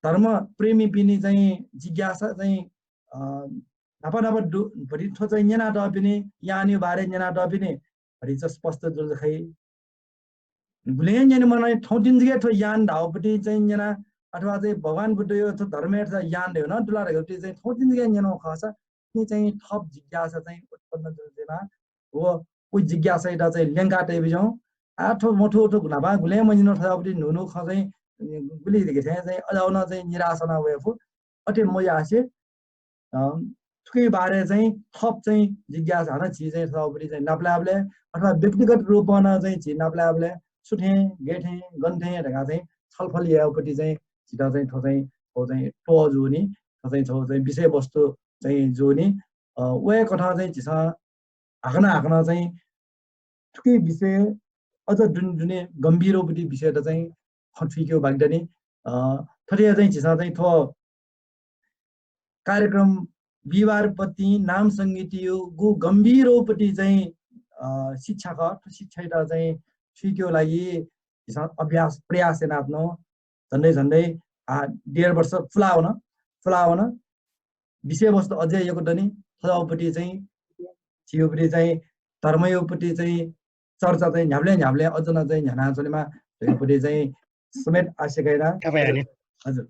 धर्म प्रेमीपिनि चाहिँ जिज्ञासा चाहिँ, अ, न्हापा न्हापा दु, भति थ्व चाहिँ न्यनातःपिनि, यानयो बारे न्यनातःपिनि भति चाहिँ स्पष्ट जुल खइ। गुलिं न्यने मन थौं तिनि जक थ्व यान धाःगु पति चाहिँ न्यना, अथवा चाहिँ भगवान बुद्धयो थ्व धर्मयो थ्व यान धइगु नं दु ला धइगु पति चाहिँ थौं तिनि जक न्यनागु खःसा, नि चाहिँ थप जिज्ञासा चाहिँ उत्पन्न जुल जुइमाः। व, व जिज्ञासायात चाहिँ ल्यंका तये बिज्याहुँ। आ, थ्व मथू, थ्व न्हापा गुलिं मन्यन थज्याःगु पति न्हू न्हू खँ चाहिँ गुलि धइगु थें चाहिँ अज्याःगु नं चाहिँ निराशा नं वये फु। अथे मयासें, अ, थुकिया बारे चाहिँ थप चाहिँ जिज्ञासा हानं झी चाहिँ थज्याःगु पति चाहिँ नापलायेबलय् अथवा व्यक्तिगत रूपं नं चाहिँ झी नापलायेबलय् छु थें, गय् थें, गन थें धकाः चाहिँ छलफल यायेगु पति चाहिँ झीत चाहिँ थ्व चाहिँ, थ्व चाहिँ त्वः जूनि, थ्व चाहिँ, थ्व चाहिँ विषयवस्तु चाहिँ जूनि। अ, व हे कथं चाहिँ झीसं हाकनं हाकनं चाहिँ थुकी विषय अझ दुने दुने गम्भीरयो पति विषयत चाहिँ खँ थुइकेगु बाकी दनि। अ, थथे चाहिँ झीसं चाहिँ थ्व कार्यक्रम बिहिबार पति नामसंगीतियो गु गम्भीरयो पति चाहिँ, अ, शिक्षा खः, थ्व शिक्षायात चाहिँ थुइकेगु लागि झीसं अभ्यास, प्रयास यानाच्वनागु। झन्डै झन्डै, आ, डेढ वर्ष फुला वन, फुला वन। विषयवस्तु अझै यक्व दनि, थज्याःगु पति चाहिँ, झीयो पति चाहिँ, धर्मयो पति चाहिँ चर्चा चाहिँ न्ह्याबलें न्ह्याबलें अझ नं चाहिँ न्ह्यानाच्वनेमा धइगु पति चाहिँ समेत आशा याना। थपे हाने। हजुर।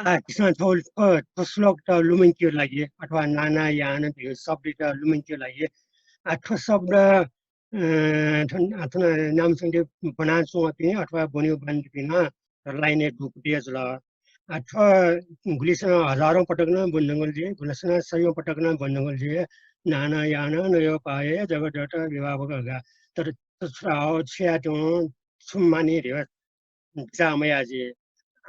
आ, झीसं थ्व, अ, थ्व श्लोकत लुमंकेगु लागि अथवा नाना यान धइगु शब्दत लुमंकेगु लागि, आ, थ्व शब्द, अ, थन, आ, थन नामसंगीति ब्वनाच्वंपिं अथवा ब्वनेगु बानीपिं नं line-य् दुगु पति जुल। आ, थ्व गुलिसिनं हजारौं पटक नं ब्वने धुंकल जुइ, गुलिसिनं सयौं पटक नं ब्वने धुंकल जुइ। नाना यान नयो पाये जगदर्थ विभावक धकाः। तर थ्व छु धाःगु, छु याये त्यं, छु माने धयागु बिचाः मयाः जि।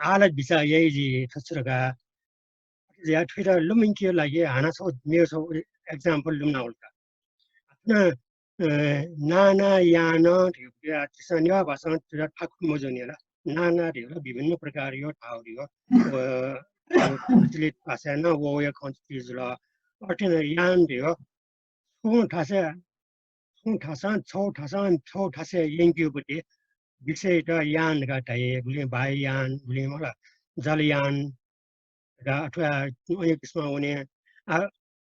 आः ला बिचाः याइ जि थ्व छु धकाः। अथे जुयाः थुइत लुमंकेगु लागि हानं छगू, मेगु छगू example लुमनावल का। अन, अ, नाना यान धइगु, झीसं नेवाः भाषां थुइत थाकु मजूनि ला। नाना धइगु ला विभिन्न प्रकारयो धाःगु धइगु। व, व प्रचलित भाषाय् नं व, वया खँ जुल। अथे नं यान धइगु छुं थासय्, छुं थासं, छगू थासं, छगू थासय् यंकेगु पति विषयत यान धकाः धाइ। गुलिं वायुयान, गुलिं मला जलयान, अथवा अयो किसिमं वने। आ,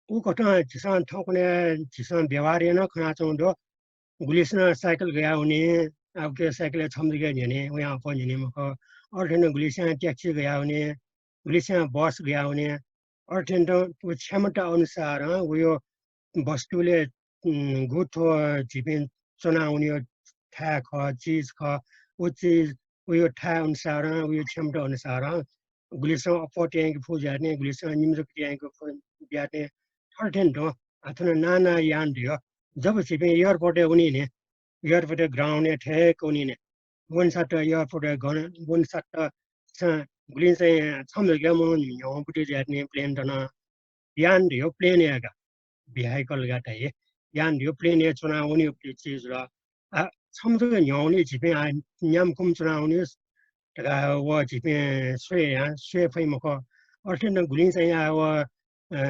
उकथं झीसं थौंकन्हय् झीसं व्यवहारय् नं खनाच्वंगु दु। गुलिसिनं साइकल गयाः वने, आ, उके साइकलय् छम्ह जक न्ह्यःने, वयां अप्वः न्ह्यःने मखु। अथे नं गुलिसिनं ट्याक्सी गयाः वने, गुलिसिनं बस गयाः वने। अथे नं व क्षमता अनुसारं वयो वस्तुलय्, उम्, गु थ्व झीपिं च्वनावनीयो थाय् खः, चिज खः, व चिज वयो थाय् अनुसारं, वयो क्षमता अनुसारं गुलिसिनं अप्वः तयेके फु ज्यातने, गुलिसिनं निम्ह जक तयेके फु ज्यातने, थथे थें तुं। आ, थन नाना यान दु। जब झीपिं airport-य् वनीने, airport-य् ground-य् थेक वनीने, वनसात airport-य् गन, वनसात स-, गुलिं चाहिँ छम्ह जक मनू न्ह्यःने ज्यातने plane तन। यान दु, plane-य् का, vehicle का धाइ। यान दु, plane-य् च्वनावनीयो चिज ला। आ, छम्ह जक न्ह्यःने झीपिं आ, न्याम्ह खुम्ह च्वनावनी धकाः व झीपिं स्वये या, स्वये फइ मखु। अथे नं गुलिं चाहिँ आ, व, अ,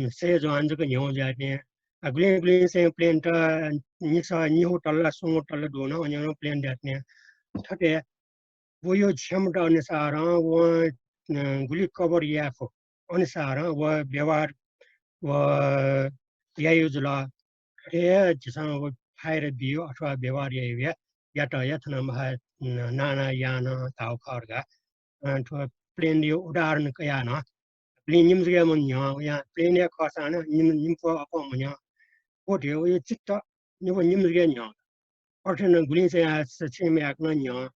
सय जवान जक न्ह्यः ज्यातने। आ, गुलिं गुलिं चाहिँ plane त निसः निगू तल्ला, स्वंगू तल्ला दुगु नं, अन्यनं plane ज्यातने। थथे वयो क्षमता अनुसारं व, अ, गुलि cover याये फु अनुसारं व व्यवहार व यायो जुल। अथे हे झीसं व फायर बियो अथवा व्यवहार यायो या, यात या थन महा, अ, नाना यान धाउ खः धकाः, अ, थ्व plane-यो उदाहरण कयाः नं। गुलिं निम्ह जक मनू न्ह्यः, या plane-य् खःसां नं निम्ह, निम्ह अप्वः मन्ह्यः। व धयो वयो चित्त निम्ह, निम्ह जक न्ह्यः। अथे नं गुलिं चाहिँ आ, स-, छेँय् मयाकनं न्ह्यः।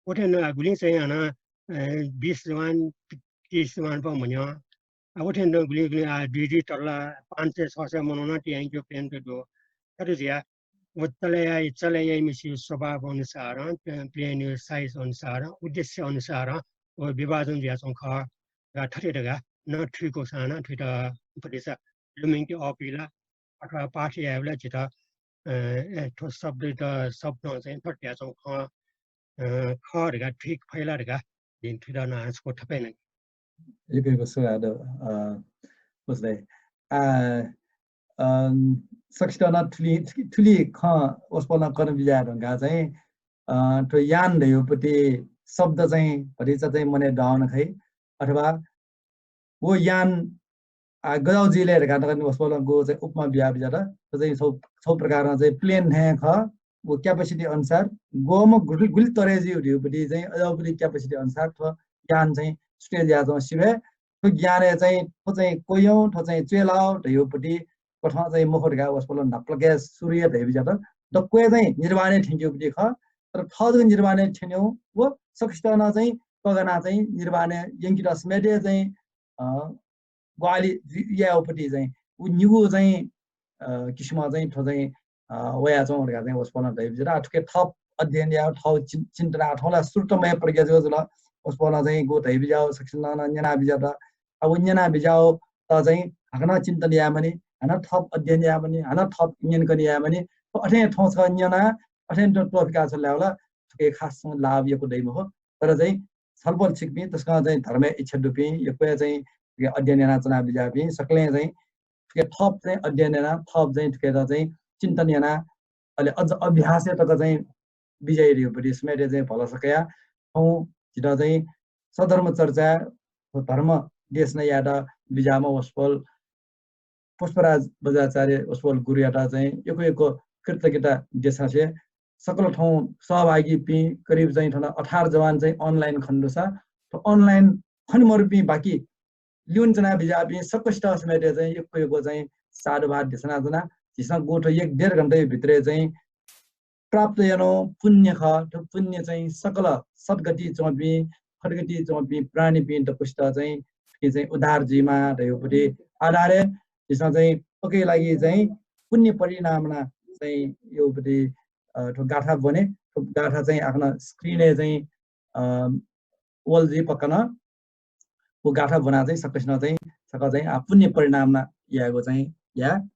अथे नं आ, गुलिं चाहिँ हानं, अ, बीस जवान, तीस जवान पा मन्ह्यः। आ, अथे नं गुलिं गुलिं आ, दुई दुई तल्ला, पाँच सय छ सय मनू नं तयाइगु plane त दु। थथे जुयाः व चले याइ, चले याइम्हसिगु स्वभाव अनुसारं, प्ले-, plane-यो size अनुसारं, उद्देश्य अनुसारं व विभाजन जुयाच्वंगु खः। गा थथे धकाः नं थुइकूसां नं थुइत पतिसा लुमिंके अःपुइ ला अथवा पाठ यायेबलय् झीत, अ, ए, थ्व शब्दत शब्दं चाहिँ थथे धयाच्वंगु खँ, अ, खः धकाः थुइके फइ ला धकाः जिं थुइत नं हानं छकू थपय् नं। यक्व यक्व सुभाय् दु, अ, बुझ्दै। आ, अ, सकसितं नं थुलि, थुलि खँ वसपोलं कना बिज्याये धुंकाः चाहिँ, अ, थ्व यान धयागु पति शब्द चाहिँ भतिचा चाहिँ मनय् दःगु खइ, अथवा व यान, आ, गज्याउ जुइ ले धकाः तक नि वसपोलं गु चाहिँ उपमा बिया बिज्यात। थ्व चाहिँ छौ, छौ प्रकारं चाहिँ plane थें खः, व capacity अनुसार गुम्ह गुलि, गुलि तरे जुइ धयागु पति चाहिँ अज्याउ पति capacity अनुसार थ्व यान चाहिँ छुटे जुयाच्वं सिबय्। थ्व ज्ञानय् चाहिँ थ्व चाहिँ क्वय्यौ, थ्व चाहिँ च्वय् लाउ धयागु पति कथं चाहिँ मखु धकाः वसपोलं न्हापालाक सुरुइ धया बिज्यात। दक्वय् चाहिँ निर्वाणय् थ्यंकेगु पति खः। तर थः जक निर्वाणय् थ्यनेगु व सकसितं नं चाहिँ कगानाः चाहिँ निर्वाणय् यंकेत समेत चाहिँ, अ, ग्वाहालि जु-, यायेगु पति चाहिँ व निगू चाहिँ, अ, किसिमं चाहिँ थ्व चाहिँ, अ, वयाच्वं धकाः चाहिँ वसपोलं धया बिज्यात। आ, थुके थप अध्ययन यायेगु, थप चिन-, चिन्तन यायेगु, थौं ला श्रुतमय प्रज्ञा जक जुल। वसपोलं चाहिँ गु धया बिज्याउ, सकसिनं नं न्यना बिज्यात। आ, व न्यना बिज्याउत चाहिँ हाकनं चिन्तन यायेमानि, हानं थप अध्ययन यायेमानि, हानं थप न्यंकने यायेमानि। अथे थौं छकः न्यना, अथे थ्व त्वःफिका छ्वल धाःसा ला थुके खास छुं लाभ यक्व दइ मखु। तर चाहिँ छलपोल छिकपिं तसकं चाहिँ धर्मय् इच्छा दुपिं, यक्व हे चाहिँ थुके अध्ययन यानाच्वना बिज्यापिं सकलें चाहिँ थुके थप चाहिँ अध्ययन याना, थप चाहिँ थुकेत चाहिँ चिन्तन याना, अले अझ अभ्यासय् तक चाहिँ बिज्याइ धयागु पति समेत चाहिँ भलसा कयाः थौं झीत चाहिँ सद्धर्म चर्चा, धर्म देशना यायेत बिज्याःम्ह वसपोल पुष्पराज बज्राचार्य वसपोल गुरुयात चाहिँ यक्व यक्व कृतज्ञता देछासें सकल थौं सहभागीपिं करिब चाहिँ थन अठार जवान चाहिँ online खने दुसा, थ्व online खने मरुपिं बाकी ल्यूने च्वना बिज्याःपिं सकसित समेत चाहिँ यक्व यक्व चाहिँ साधुवाद देछाना च्वना। झीसं गु थ्व एक डेढ घण्टाया भित्रय् चाहिँ प्राप्त यानागु पुण्य खः। थ्व पुण्य चाहिँ सकल सद्गति च्वंपिं, खद्गति च्वंपिं प्राणीपिं दक्वसित चाहिँ, कि चाहिँ उद्धार जुइमा धयागु पति आधारय् झीसं चाहिँ उकिया लागि चाहिँ पुण्य परिणामना चाहिँ यो पति, अ, थ्व गाथा ब्वने। थ्व गाथा चाहिँ आखन screen-य् चाहिँ, अ, वल जुइ पक्का नं। व गाथा ब्वना चाहिँ सकसिनं चाहिँ छकः चाहिँ आ पुण्य परिणामना यायेगु चाहिँ या।